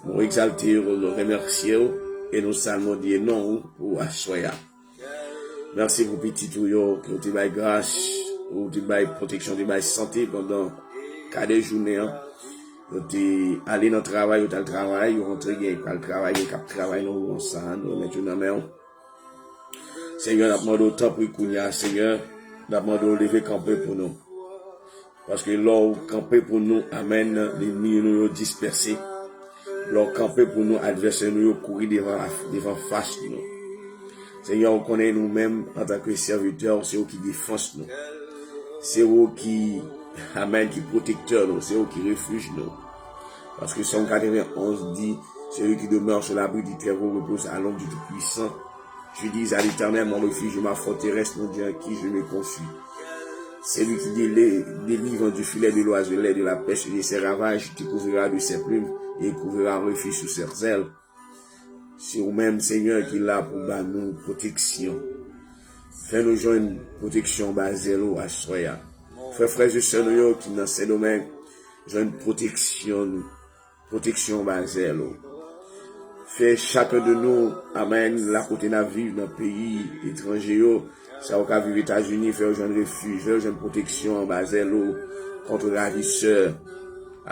nou egzalte w, nou remèsye w, e nou salmodye non w pou aswè a. Mèsi pou pitit ou yo, ke w te bay gras, ou te bay pwoteksyon, te bay sante pandan ka de jounen an. Yo te ale nan travay, yo t al travay, yo rantre, gen k al travay, gen k ap travay nan moman sa a, nou remèt yo nan men w. Senyè, n ap mande w tanpri kounye a, Senyè, n ap mande w leve kanpe pou nou. Paske lè w kanpe pou nou, amèn, lènmi nou yo dispèse. Lè w kanpe pou nou, advèsè nou yo kouri devan, devan fas nou. Senyè, ou konnen nou menm, antanke sèvitè w, se ou ki defans nou. Se ou ki, amèn, ki pwotektè nou, se ou ki refij nou. Paske Sòm katrevenn onz di, celui qui demeure sous l'abri du Très-Haut repose à l'ombre du Tout-Puissant. Je dis à l'Éternel, mon refuge, ma forteresse, mon Dieu en qui je me confie. C'est lui qui délé- délivre du filet de l'oiseleur, de la peste et de ses ravages, tu couvriras de ses plumes et il couvrira un refuge sous ses ailes. Se ou menm, Senyè, ki la pou ba nou pwoteksyon. Fè nou jwenn pwoteksyon anba zèl ou aswè a. Fè frè e sè nou yo ki nan Sendomeng jwenn pwoteksyon nou. Pwoteksyon anba zèl ou. Fè chak de nou, amèn, la kote n ap viv nan peyi etranje yo, sa yo ka viv Etazini, fè yo jwenn refij, fè yo jwenn pwoteksyon anba zèl ou kont ravisè,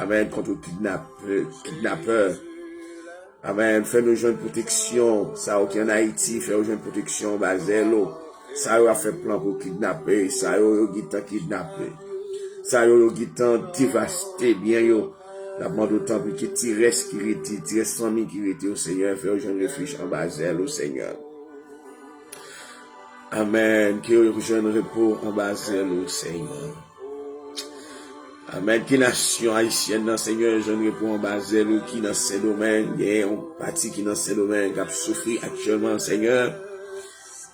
amèn, kont kidnapè, kidnapè. Amèn, fè nou jwenn pwoteksyon, sa yo ki ann Ayiti, fè yo jwenn pwoteksyon anba zèl ou. Sa yo ap fè plan pou kidnape, sa yo yo gentan kidnape. Sa yo yo gentan devaste byen yo. N ap mande w tanpri ke ti rès ki rete, ti rès fanmi ki rete yo, Senyè, fè yo jwenn refij anba zèl ou, Senyè. Amèn. Ke yo jwenn repo anba zèl ou, Senyè. Amèn. Ke nasyon ayisyèn nan, Senyè, jwenn repo anba zèl ou ki nan Sendomeng. Gen yon pati ki nan Sendomeng k ap soufri aktyèlman, Senyè.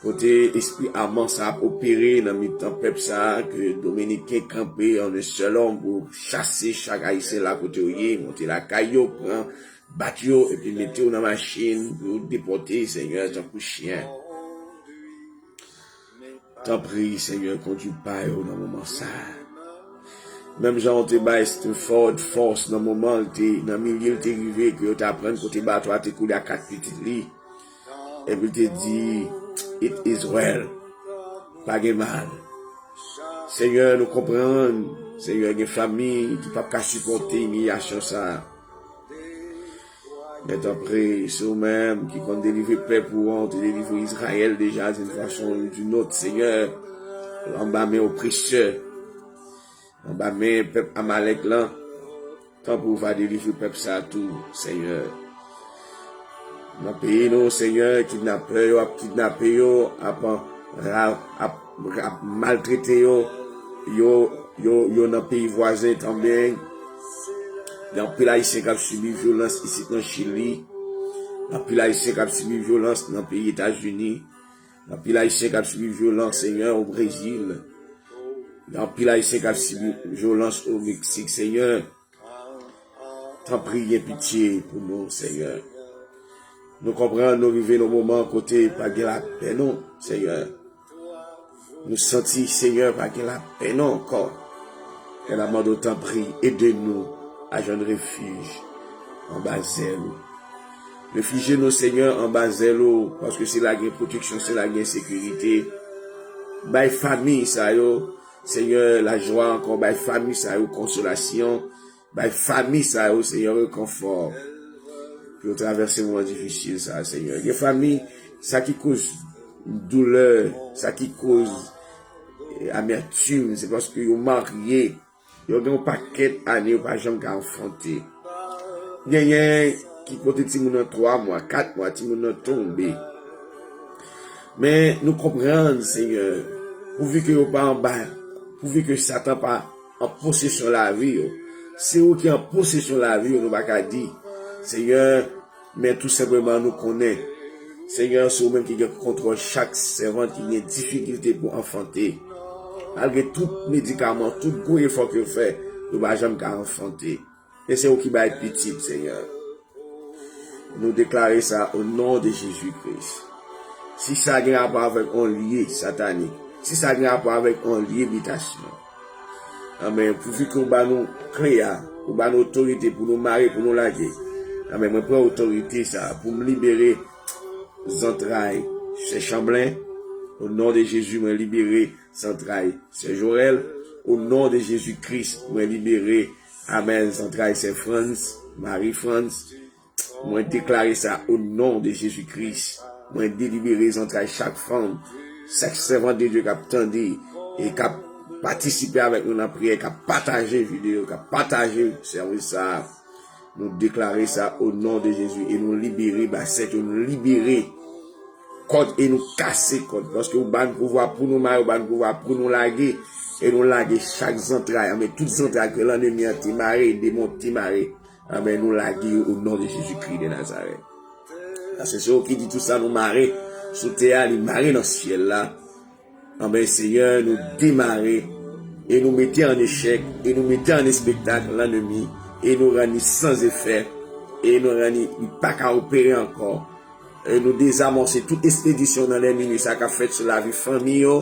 Kote espri aman sa ap opere nan mitan pèp sa a, ke Dominiken kanpe an un seul homme pou chase chak Ayisyen la kote yo ye, monte lakay yo, pran, bat yo, epi mete yo nan machin pou yo depòte, Senyè, tankou chen. Tanpri, Senyè, kondui pa yo nan moman sa a. Menm jan w te bay Stefòd fòs nan moman l te, nan milye l te rive, ke yo te aprann kote bato a te koule ak kat pitit li. Epi l te di, "It is well." Pa gen mal. Senyè, nou konprann, Senyè, gen fanmi ki p ap ka sipòte imiyasyon sa a. Men tanpri, se ou menm ki konn delivre pèp ou an, ou te delivre Izrayèl deja d'une façon ou d'une autre, Senyè, anba men opresè, anba men pèp Amalèk lan. Tanpri w va delivre pèp sa a tou, Senyè. Nan peyi nou, Senyè, kidnapè yo ap kidnape yo, ap, ra- ap k ap maltrete yo, yo, yo, yo nan peyi vwazen tanbyen. Gen anpil Ayisyen k ap sibi vyolans isit nan Chili. Gen anpil Ayisyen k ap sibi vyolans nan peyi Etazini. Gen anpil Ayisyen k ap sibi vyolans, Senyè, o Brezil. Gen anpil Ayisyen k ap sibi vyolans o Meksik, Senyè. Tanpri, gen pitye pou nou, Senyè. Nou konprann nou rive nan moman kote pa gen lapè non, Senyè. Nou santi, Senyè, pa gen lapè non ankò. E n ap mande w, tanpri, ede nou a jwenn refij anba zèl ou. Refijye nou, Senyè, anba zèl ou, paske se la gen pwoteksyon, se la gen sekirite. Bay fanmi sa yo, Senyè, lajwa ankò, bay fanmi sa yo konsolasyon. Bay fanmi sa yo, Senyè, rekonfò pou yo travèse moman difisil sa a, Senyè. Gen fanmi, sa ki koz doulè, sa ki koz, eh, amètim, se paske yo marye, yo gen yon pakèt ane yo pa janm ka anfante. Genyen ki pote timoun nan twa mwa, kat mwa, timoun nan tonbe. Men nou konprann, Senyè, pouvi ke yo pa anba, pouvi ke Satan pa an posesyon lavi yo. Se ou ki an posesyon lavi yo, nou pa ka di, Senyè, men tou senpleman nou konnen, Senyè, se ou menm ki gen kontwòl chak sèvant ki gen difikilte pou anfante. Malgre tout medikaman, tout gwo efò ke yo fè, yo pa janm ka anfante. E se ou ki bay pitit, Senyè. Nou deklare sa o non de Jezi Kris. Si sa gen rapò avèk yon lye satanik, si sa gen rapò avèk yon lye bitasyon, anben, pouvi ke w ba nou kle a, ou ba nou otorite pou nou mare, pou nou lage, anben, mwen pran otorite sa a pou m libere zantray sè Chanblen. O non de Jezi, mwen libere zantray sè Jorèl. O non de Jezi Kris, mwen libere, amèn, zantray sè Frantz, Marie Frantz. Mwen deklare sa o non de Jezi Kris. Mwen delibere zantray chak fanm, chak sèvant de Dye k ap tande e k ap patisipe avèk nou nan priyè, k ap pataje videyo, k ap pataje sèvis sa a. Nou deklare sa o non de Jezi e nou libere basèt yo, nou libere kòd e nou kase kòd. Paske ou ba n pouvwa pou nou mare, ou ba n pouvwa pou nou lage. E nou lage chak zantray, anben, tout zantray ke lannemi an te mare, demon te mare. Anben, nou lage yo o non de Jezi Kris de Nazarèt. Paske se ou ki di tout sa nou mare sou tè a, li mare nan syèl la. Anben, Senyè, nou demare e nou mete an echèk e nou mete an espektak lannemi e nou rann li san efè e nou rann li, li pa ka opere ankò. E nou dezamòse tout espedisyon nan lènmi sa k ap fèt sou lavi fanmi yo.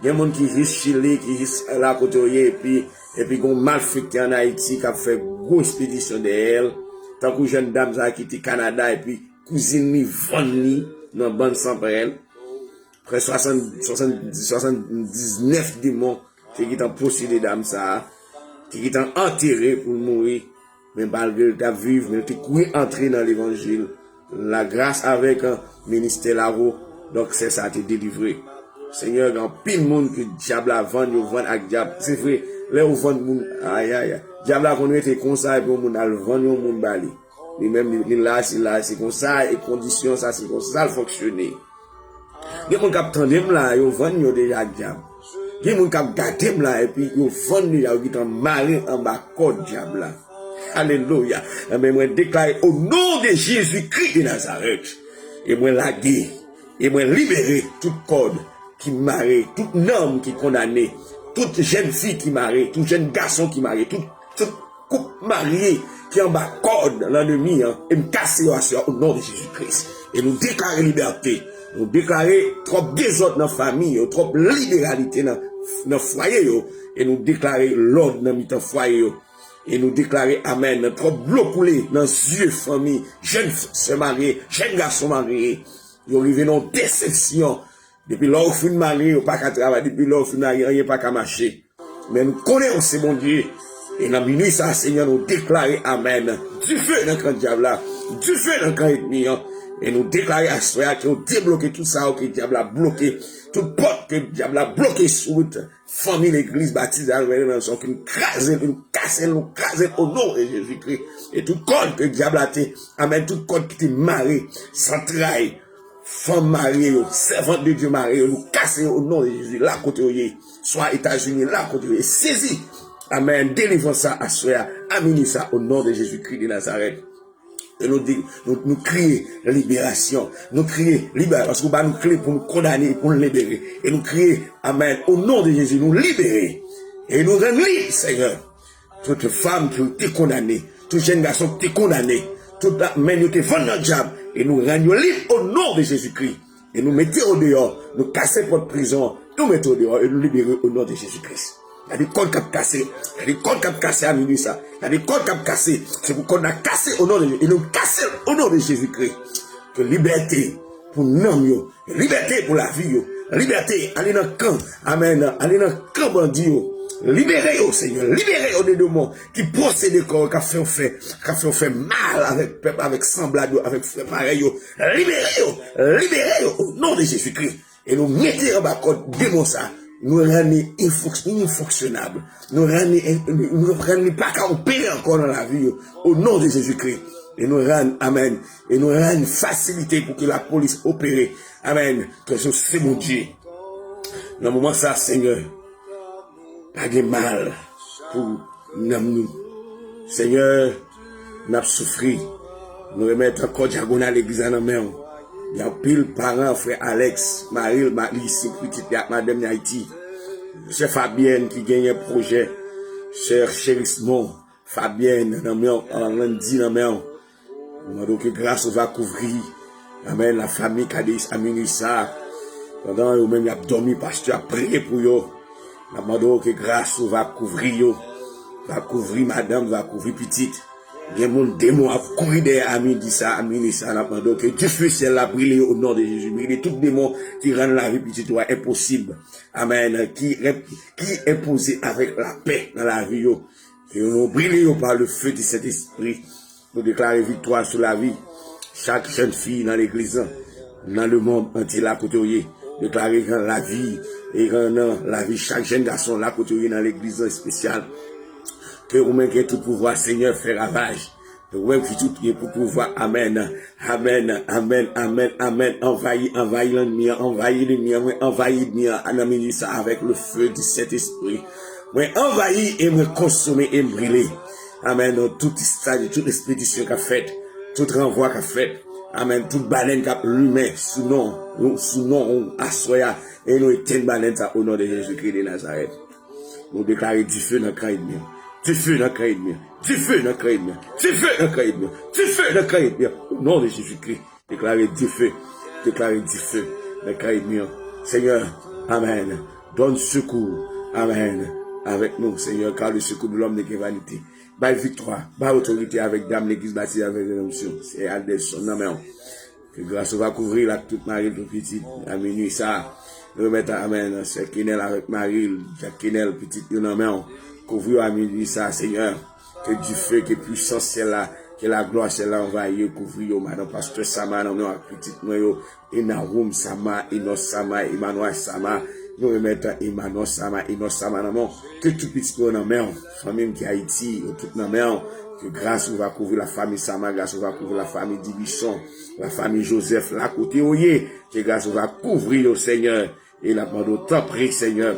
Gen moun ki jis Chili, ki jis la kote yo ye, epi, epi gon malfektè ann Ayiti k ap fè gwo espedisyon dèyè l. Tankou jèn dam sa ki te Kanada, epi kouzin li vann li nan bann sanprèl. Prè swasann, swasann, swasanndiznèf demon te gentan posede dam sa a, te gentan antere pou l mouri. Men malgre l t ap viv, men l te kouri antre nan levanjil la gras avèk, eh, ministè lago. Donk, sè sa a te delivre. Senyè, gen anpil moun ke dyab la vann, yo vann ak dyab. Se vre, lè yo vann moun, ayayay. Dyab la konn rete konsa, epi yon moun al vann yon moun ba li. Li menm, li, li la, se la, se konsa, e kondisyon sa, se konsa l fonksyone. Gen moun k ap tande m la, yo vann yo deja ak dyab. Gen moun k ap gade m la, epi yo vann deja, yo gentan mare anba kòd dyab la. Alelouya. Enben, mwen deklare o non de Jezi Kris de Nazarèt. E mwen lage, e mwen libere tout kòd ki mare, tout nanm ki kondane, tout jèn fi ki mare, tout jèn gason ki mare, tout, tout koup marye ki anba kòd lannemi an, e m kase yo aswè a o non de Jezi Kris. E nou deklare libète. Nou deklare twòp dezòd nan fanmi yo, twòp liberalite nan, nan fwaye yo. E nou deklare lòd nan mitan fwaye yo. E nou deklare amèn nan twòp dlo koule nan zye fanmi, jèn sè marye, jèn gason marye. Yo rive nan yon desepsyon. Depi lè w fin marye, yo pa ka travay. Depi lè w fin marye, anyen pa ka mache. Men nou konnen w se Bondye. E nan minui sa, Senyè, nou deklare amèn. Dife nan kan dyab la. Dife nan kan ènmi an. E nou deklare aswè a ke w debloke tout sa yo ke dyab la bloke. Tout pòt ke dyab la bloke sou wout fanmi, legliz, batize, al mennen nan zòn, ke nou kraze l, ke nou kase l, nou kraze l o non de Jezi Kris. E tout kòd ke dyab la te, amèn, tout kòd ki te mare, zantray, fanm marye yo, sèvant de Dye marye yo, nou kase yo o non de Jezi, la kote yo ye, swa Etazini, la kote yo ye, sezi. Amèn. Delivrans sa aswè a, a minui sa, o non de Jezikri de Nazarèt. E nou di, nou, nou kriye liberasyon. Nou kriye liberasyon. Paske ou ba nou kle pou nou kondane e pou nou libere. E nou kriye, amèn, o non de Jezi, nou libere. E nou rann lib, Senyè. Tout fanm ki te kondane, tout jèn gason ki te kondane, tout men yo te vann nan dyab, e nou rann yo lib o non de Jezikri. E nou mete yo deyò, nou kase pòt prizon, nou mete yo deyò, e nou libere o non de Jezikri. Gade kòd k ap kase, gade kòd k ap kase a minui sa, gade kòd k ap kase, se pou kòd la kase o non de Jezi, e nou kase l o non de Jezikri. Ke libète pou nanm yo, libète pou lavi yo, libète, ale nan kan, amèn, ale nan kan bandi yo, libere yo, Senyè, libere yo de demon ki posede kò yo, k ap fè yo fè, k ap fè yo fè mal avèk pèp, avèk sanblad yo, avèk frè parèy yo, libere yo, libere yo, o non de Jezikri. E nou mete anba kòd demon sa. Nou rann li infonks-, infonksyonab. Nou rann li, nou rann li pa ka opere ankò nan lavi yo. O non de Jezikri. E nou rann, amèn. E nou rann fasilite pou ke lapolis opere. Amèn. Ke se, se Bondye. Nan moman sa, Senyè, pa gen mal pou nanm nou. Senyè, n ap soufri. Nou remèt ankò dyagonal legliz la nan men w. Gen anpil paran, frè Alex, mari l, mari, pitit li ak madanm li Ayiti. Sè Fabyèn ki genyen pwojè. Sè Cherismond, Fabyèn, nan men w, Landy nan men w. Nou mande w ke gras ou va kouvri. Amèn. Lafanmi Kadeyis a minui sa. Pandan yo menm y ap dòmi, pastè ap priye pou yo. N ap mande w ke gras ou va kouvri yo. Va kouvri madanm, va kouvri pitit. Gen moun demon ap kouri dèyè a midi sa, a minui sa. N ap mande w ke dife syèl la brile yo o non de Jezi. Brile tout demon ki rann lavi pitit ou a enposib. Amèn. Ki, ki enpoze avèk lapè nan lavi yo. Ke nou brile yo pa le feu du Saint-Esprit. Nou deklare viktwa sou lavi chak jèn fi nan legliz lan, nan lemonn antye la kote w ye. Deklare nan lavi, e nan lavi chak jèn gason la kote w ye nan legliz lan espesyal. Ke ou menm gen tout pouvwa, Senyè, fè ravaj. Ke ou menm ki tout gen pou pouvwa. Amèn. Amèn, amèn, amèn, amèn. Anvayi, anvayi lènmi an, anvayi lènmi an, mwen anvayi lènmi an nan minui sa avèk le feu du Saint-Esprit. Mwen anvayi e mwen konsome e m brile. Amèn. Tout estadi, tout ekspedisyon k ap fèt, tout ranvwa k ap fèt. Amèn. Tout balèn k ap limen sou non, sou non ou aswè a. E nou etenn balèn sa o non de Jezikri de Nazarèt. Nou deklare dife nan kan ènmi an. Dife nan kan ènmi an. Dife nan kan ènmi an. Dife nan kan ènmi an. Dife nan kan ènmi an. O non de Jezikri. Deklare dife. Deklare dife nan kan ènmi an. Senyè, amèn. Donne secours. Amèn. Avec nous, Seigneur, car le secours de l'homme n'est que vanité. Bay viktwa, bay otorite avèk dam legliz batize avèk redanmsyon. Se Adelson nan men w. Ke gras ou va kouvri l ak tout mari l, tout pitit, a minui sa. Nou remèt, amèn, sè Kenèl avèk mari l, Jak Kenèl, pitit yo nan men w. Kouvri yo a minui sa, Senyè. Ke dife, ke pwisans syèl la, ke laglwa syèl la anvayi yo, kouvri yo. Madan pastè Sama nan men w ak pitit mwen yo, Enawoum Sama, Enos Sama, Emmanuel Sama. Nou remèt Emmanuel Sama, Enos Sama nan men w. Ke tout pitit yo nan men w. Fanmi m ki Ayiti, yo tout nan men w. Ke gras ou va kouvri lafanmi Sama, gras ou va kouvri lafanmi Dibison, lafanmi Jozèf, la kote yo ye. Ke gras ou va kouvri yo, Senyè. E n ap mande w, tanpri, Senyè,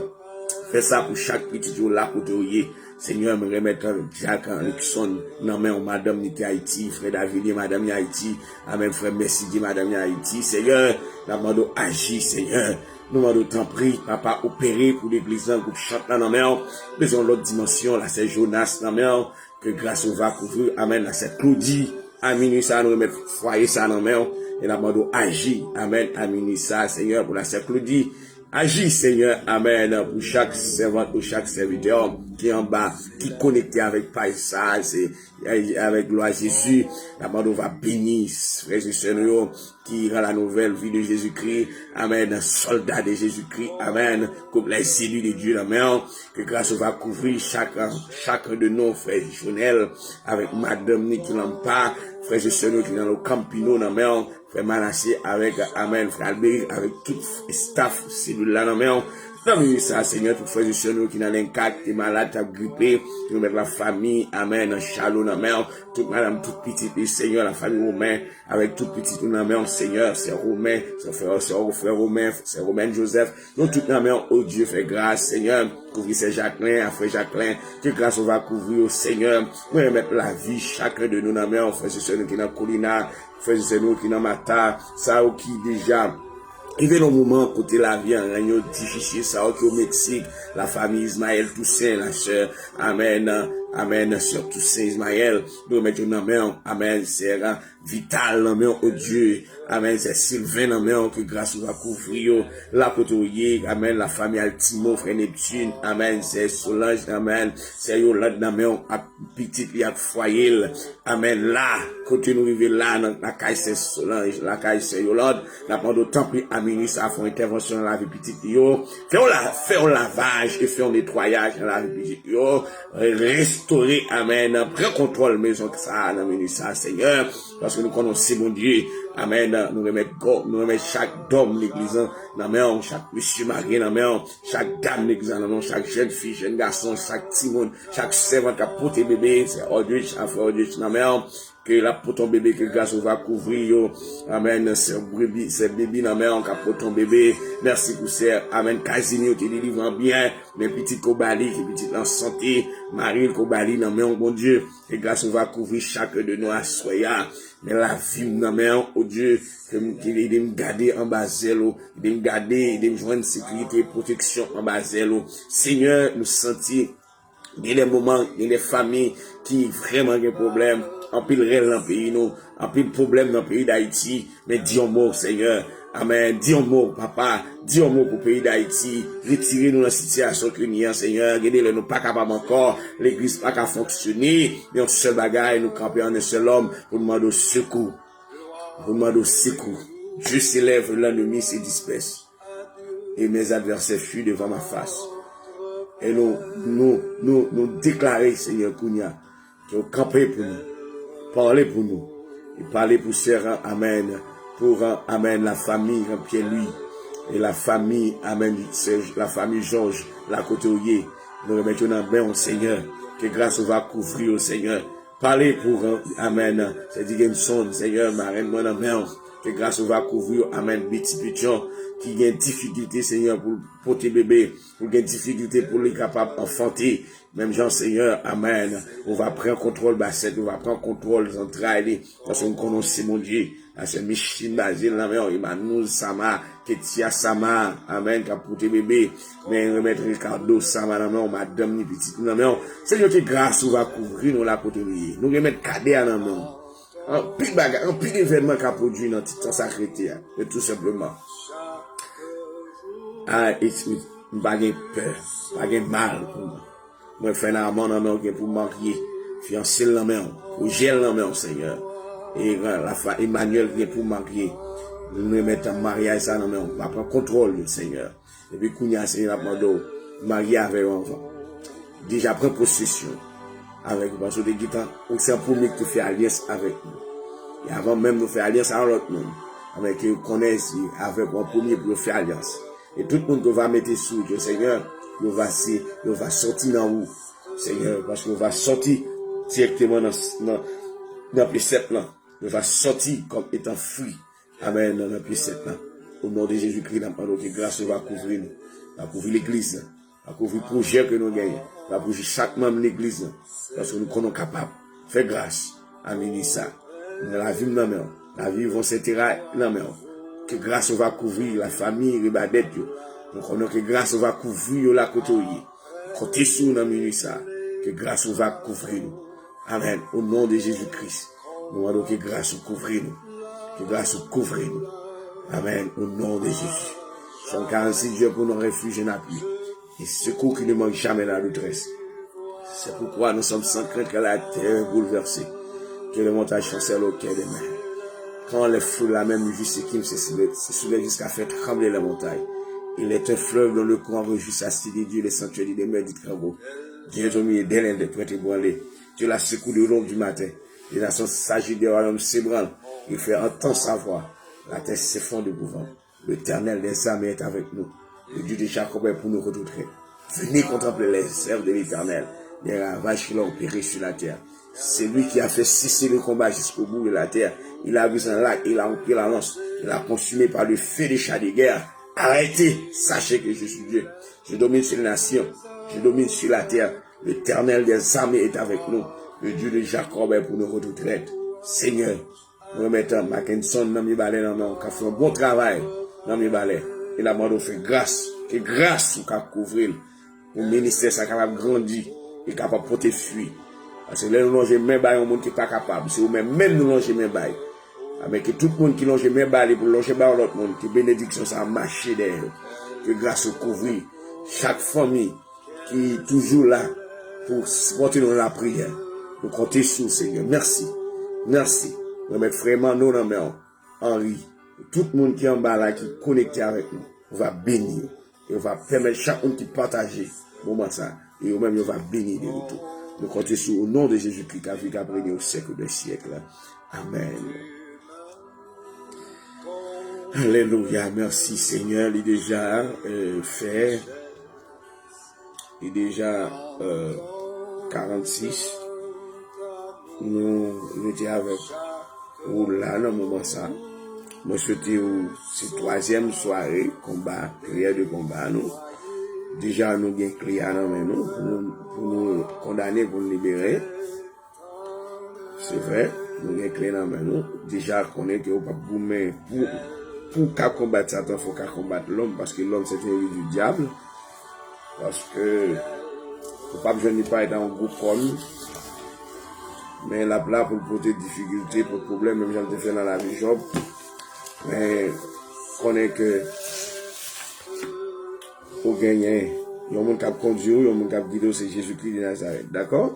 fè sa pou chak pitit yo la kote yo ye. Senyè, mwen remèt Jak Luckson nan men w, madanm ni te Ayiti, frè Davidie, madanm ni Ayiti, amèn, frè Mèsidye, madanm ni Ayiti. Senyè, n ap mande w aji, Senyè. Nou mande w, tanpri, papa, opere pou legliz lan, gwoup chant lan nan men w. Bezwen yon lòt dimansyon, la sè Jonas nan men w. Ke gras ou va kouvri, amèn, la sè Claudie. A minui sa, nou remèt fwaye sa nan men w. E n ap mande w aji, amèn, a minui sa, Senyè, pou la sè Claudie. Aji, Senyè, amèn, pou chak sèvant, pou chak sèvitè ki anba, ki konekte avèk paj sa, se, avèk glwa Jezi. N ap mande w va beni frè e sè nou yo ki ran la nouvelle vie de Jésus-Christ. Amèn. Soldat de Jésus-Christ. Amèn. Koup les élus de Dieu nan men w. Ke gras ou va kouvri chak, chak de nou, frè Jonel, avèk madanm ni ki nan pa, frè e sè nou ki nan lo Campino nan men w, frè Manassé avèk, amèn, frè Alberic avèk tout staff selil la nan men w. Nan minit sa, Senyè, tout frè e sè nou ki nan Lenka, ki te malad, k ap gripe, nou remèt lafanmi, amèn, Chalo nan men w, tout madanm, tout pitit li, Senyè, lafanmi Women, avèk tout pitit nou nan men w, Senyè, sè Women, sè frè, sè frè Women, sè Women Joseph, nou tout nan men w, o Dye, fè gras, Senyè, kouvri sè Jaklen, a frè Jaklen, ke gras ou va kouvri yo, Senyè, mwen remèt lavi chak de nou nan men w, frè e sè nou ki nan Kolina, frè e sè nou ki nan Mata, sa yo ki deja rive nan moman kote lavi an rann yo difisil, sa yo ki o Meksik, lafanmi Ismaël Toussaint, la sè, amèn, amèn, sè Toussaint Ismaël, nou remèt yo nan men w, amèn, sè Vital nan men w, o Dye, amèn, sè Sylvain nan men w, ke gras ou va kouvri yo, la kote w ye, amèn, lafanmi Altimo, frè Neptune, amèn, sè Solange, amèn, sè Yolande nan men w, ak pitit li ak fwaye l. Amèn. La, kote nou rive la, nan lakay sè Solange, lakay sè Yolande, n ap mande w tanpri a minit sa fè yon entèvansyon nan lavi pitit li yo. Fè yon la, fè yon lavaj e fè yon netwayaj nan lavi pitit li yo. Restore, amèn. Pran kontwòl mezon sa a nan minit sa, Senyè. Paske nou konnen w se Bondye. Amèn. Nou remèt gò, nou remèt chak dòm legliz lan nan men w, chak mesye marye nan men w, chak dam legliz lan nan men w, chak jèn fi, jèn gason, chak timoun, chak sèvant k ap pote bebe, sè Aldrich, a frè Aldrich nan men w, ke l ap pote yon bebe, ke gras ou va kouvri yo. Amèn. Sè Baby, sè Baby nan men w k ap pote yon bebe. Mèsi pou sè, amèn, Kazini, ou te delivre an byen. Men pitit ke w ba li, ke pitit lan sante. Mari l ke w ba li nan men w, Bondye. Ke gras ou va kouvri chak de nou aswè a. Men lavi m nan men w, o Dye, ke m, ke ede m gade anba zèl ou, ede m gade, ede m jwenn sekirite, pwoteksyon anba zèl ou. Senyè, nou santi gen de moman, gen de fanmi ki vrèman gen pwoblèm, anpil rèl nan peyi nou, anpil pwoblèm nan peyi Dayiti, men di yon mo, Senyè. Amèn. Di yon mo, Papa. Di yon mo pou peyi Dayiti. Retire nou nan sitiyasyon ke nou ye an, Senyè. Gen de lè nou pa kapab ankò. Legliz pa ka fonksyone. Men yon sèl bagay, nou kanpe an yon sèl lòm pou n mande w sekou. Pou n mande w sekou. Dieu s'élève, l'ennemi se disperse. Et mes adversaires fuient devant ma face. E nou, nou, nou, nou deklare, Senyè, kounye a, ke w kanpe pou nou, pale pou nou, e pale pou sè, amèn, pou, amèn, lafanmi Pierre Louis, e lafanmi, amèn, sè, lafanmi Georges, la kote w ye, nou remèt yo nan men w, Senyè, ke gras ou va kouvri yo, Senyè, pale pou, amèn, sè Digenson, Senyè, marenn mwen nan men w, ke gras ou va kouvri yo, amèn, Betty Petion, ki gen difikilte, Senyè, pou l pote bebe, pou l gen difikilte pou li kapab anfante, menm jan, Senyè, amèn, ou va pran kontwòl basèt, ou va pran kontwòl zantray li, paske m konnen w se Bondye. Asè Micheline Bazil nan men w, Emmanuel Sama, Ketia Sama, amèn, k ap pote bebe, men remèt Ricardo Sama nan men w, madanm ni pitit ni nan men w. Senyè, ke gras ou va kouvri nou la kote nou ye. Nou remèt Kadè a nan men w. Anpil bagay, anpil evènman ka pwodui nan ti tan sa k rete a. Men tou senpleman. A, espri, m pa gen pè, pa gen mal pou mwen. Mwen fè Naaman nan men w gen pou marye, fiyanse l nan men w, pwojè l nan men w, Senyè. E, lafa, Emmanuel gen pou marye. Nou remèt maryaj sa nan men w. Va pran kontwòl yo, Senyè. Epi kounye a, Senyè, n ap mande w, marye avè yo anvan. Deja pran posesyon avèk yo, paske w te gentan, ou se an premye ki te fè alyans avèk nou. E avan menm nou fè alyans a yon lòt moun, amèn, ke yo konnen se avèk ou an premye pou yo fè alyans. E tout moun ke w va mete sou wout yo, Senyè, yo va se, yo va sòti nan ou, Senyè, paske yo va sòti dirèkteman nan, nan, nan presèp lan. Yo va sòti kòm etan fwi. Amèn. Nan, nan presèp lan. O non de Jezikri, n ap mande w ke gras ou va kouvri nou. Va kouvri legliz lan. Va kouvri pwojè ke nou genyen. Va kouvri chak manm legliz lan. Paske nou konnen w kapab. Fè gras a minit sa. Nan lavi m nan men w. Lavi Yvon Sentera nan men w. Ke gras ou va kouvri lafanmi Rebadèt yo. Nou konnen ke gras ou va kouvri yo la kote w ye. Konte sou ou nan minit sa. Ke gras ou va kouvri nou. Amèn. O non de Jezi Kris, nou mande w ke gras ou kouvri nou. Ke gras ou kouvri nou. Amèn. O non de Jezi. Psaume quarante-six, Dieu est pour nous un refuge, un appui, un secours qui ne manque jamais à la détresse. C'est pourquoi nous sommes sans crainte quand la terre est bouleversée, que les montagnes chancellent au cœur des mers. Quand les flots de la mer mugissent et qui se soulèvent, se soulèvent jusqu'à faire trembler les montagnes. Il est un fleuve dont le courant réjouit la cité de Dieu, le sanctuaire du demeure du Très-Haut. Dieu est au milieu d'elle, elle ne peut être ébranlée. Dieu la secoue de l'aube du matin. Les nations s'agitent, des royaumes s'ébranlent. Il fait entendre sa voix. La terre s'effondre d'épouvante. L'Éternel des armées est avec nous. Le Dieu de Jacob est pour nous contre toute crainte. Venez contempler les œuvres de l'Éternel, les ravages qu'il a opérés sur la terre. C'est lui qui a fait cesser le combat jusqu'au bout de la terre. Il a brisé un lac, il a rompu la lance, il a consumé par le feu des chars de guerre. Arrêtez, sachez que je suis Dieu. Je domine sur les nations, je domine sur la terre. L'Éternel des armées est avec nous. Le Dieu de Jacob est pour nous contre toute crainte. Senyè, mwen remèt Mackenson nan men ba lè nan men w, k ap fè yon bon travay nan men ba lè. E n ap mande w fè gras, ke gras ou ka kouvri l, pou ministè sa kapab grandi e kapab pote fwi. Paske lè nou lonje men bay yon moun ki pa kapab, se ou menm menm nou lonje men bay. Amen. Ke tout moun ki lonje men ba li pou lonje ba yon lòt moun, ke benediksyon sa a mache dèyè yo. Ke gras ou kouvri chak fanmi ki toujou la pou sipòte nou nan lapriyè. Nou konte sou w, Senyè. Mèsi. Mèsi. Mwen met frè Manno nan men w. Henry. Tout moun ki anba la, ki konekte avèk nou. Ou va beni yo. E ou va pèmèt chak moun ki pataje moman sa. E yo menm, yo va beni de retou. Nou konte sou ou, o non de Jezikri, k ap viv, k ap renye o syèk dè syèk la. Amèn. Alelouya. Mèsi, Senyè. Li deja euh, fè. Li deja euh, karannsis. Nou rete avèk ou la nan moman sa. Mwen swete ou se twazyèm sware konba, priyè de konba nou. Deja nou gen kle a nan men nou pou nou, pou nou kondane, pou nou libere. Se vre, nou gen kle nan men nou. Deja konnen ke ou p ap goumen pou, pou w ka konbat Satan, fò w ka konbat lòm, paske lòm se yon li di dyab. Paske ou p ap jwenn li parèt nan yon gwoup kò m. Men l ap la pou l pote difikilte, pote pwoblèm, menm jan l te fè nan lavi Jòb. Men konnen ke ou genyen yon moun k ap kondui w, yon moun k ap gide w, se Jezikri de Nazarèt. Dakò?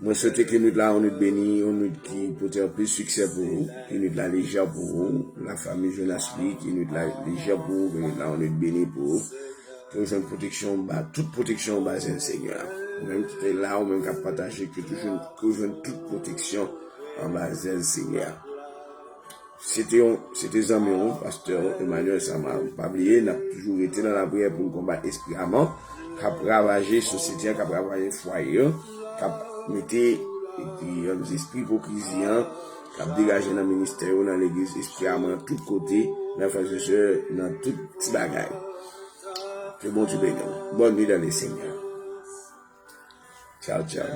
Mwen swete ke nwit la yon nwit beni, yon nwit ki pote anpil siksè pou ou, ke nwit la lejè pou ou, lafanmi Jonas Louis, ke nwit la lejè pou ou, ke nwit la yon nwit beni pou ou. Ke w jwenn pwoteksyon anba, tout pwoteksyon anba zèl Senyè a. Ou menm ki te la, ou menm k ap pataje, ke toujou, ke w jwenn tout pwoteksyon anba zèl Senyè a. Se te yon, se te zanmi w, pastè Emmanuel Samar. Pa bliye, n ap toujou rete nan lapriyè pou n konbat espri a mò k ap ravaje sosyete a, k ap ravaje fwaye yo, k ap mete epi yon zespri ipokrizi an, k ap degaje nan ministè yo, nan legliz, espri a mò nan tout kote, nan frè e sè, nan tout ti bagay. Ke Bondye beni w. Bonne nuit dans le Seigneur. Tchaw, tchaw.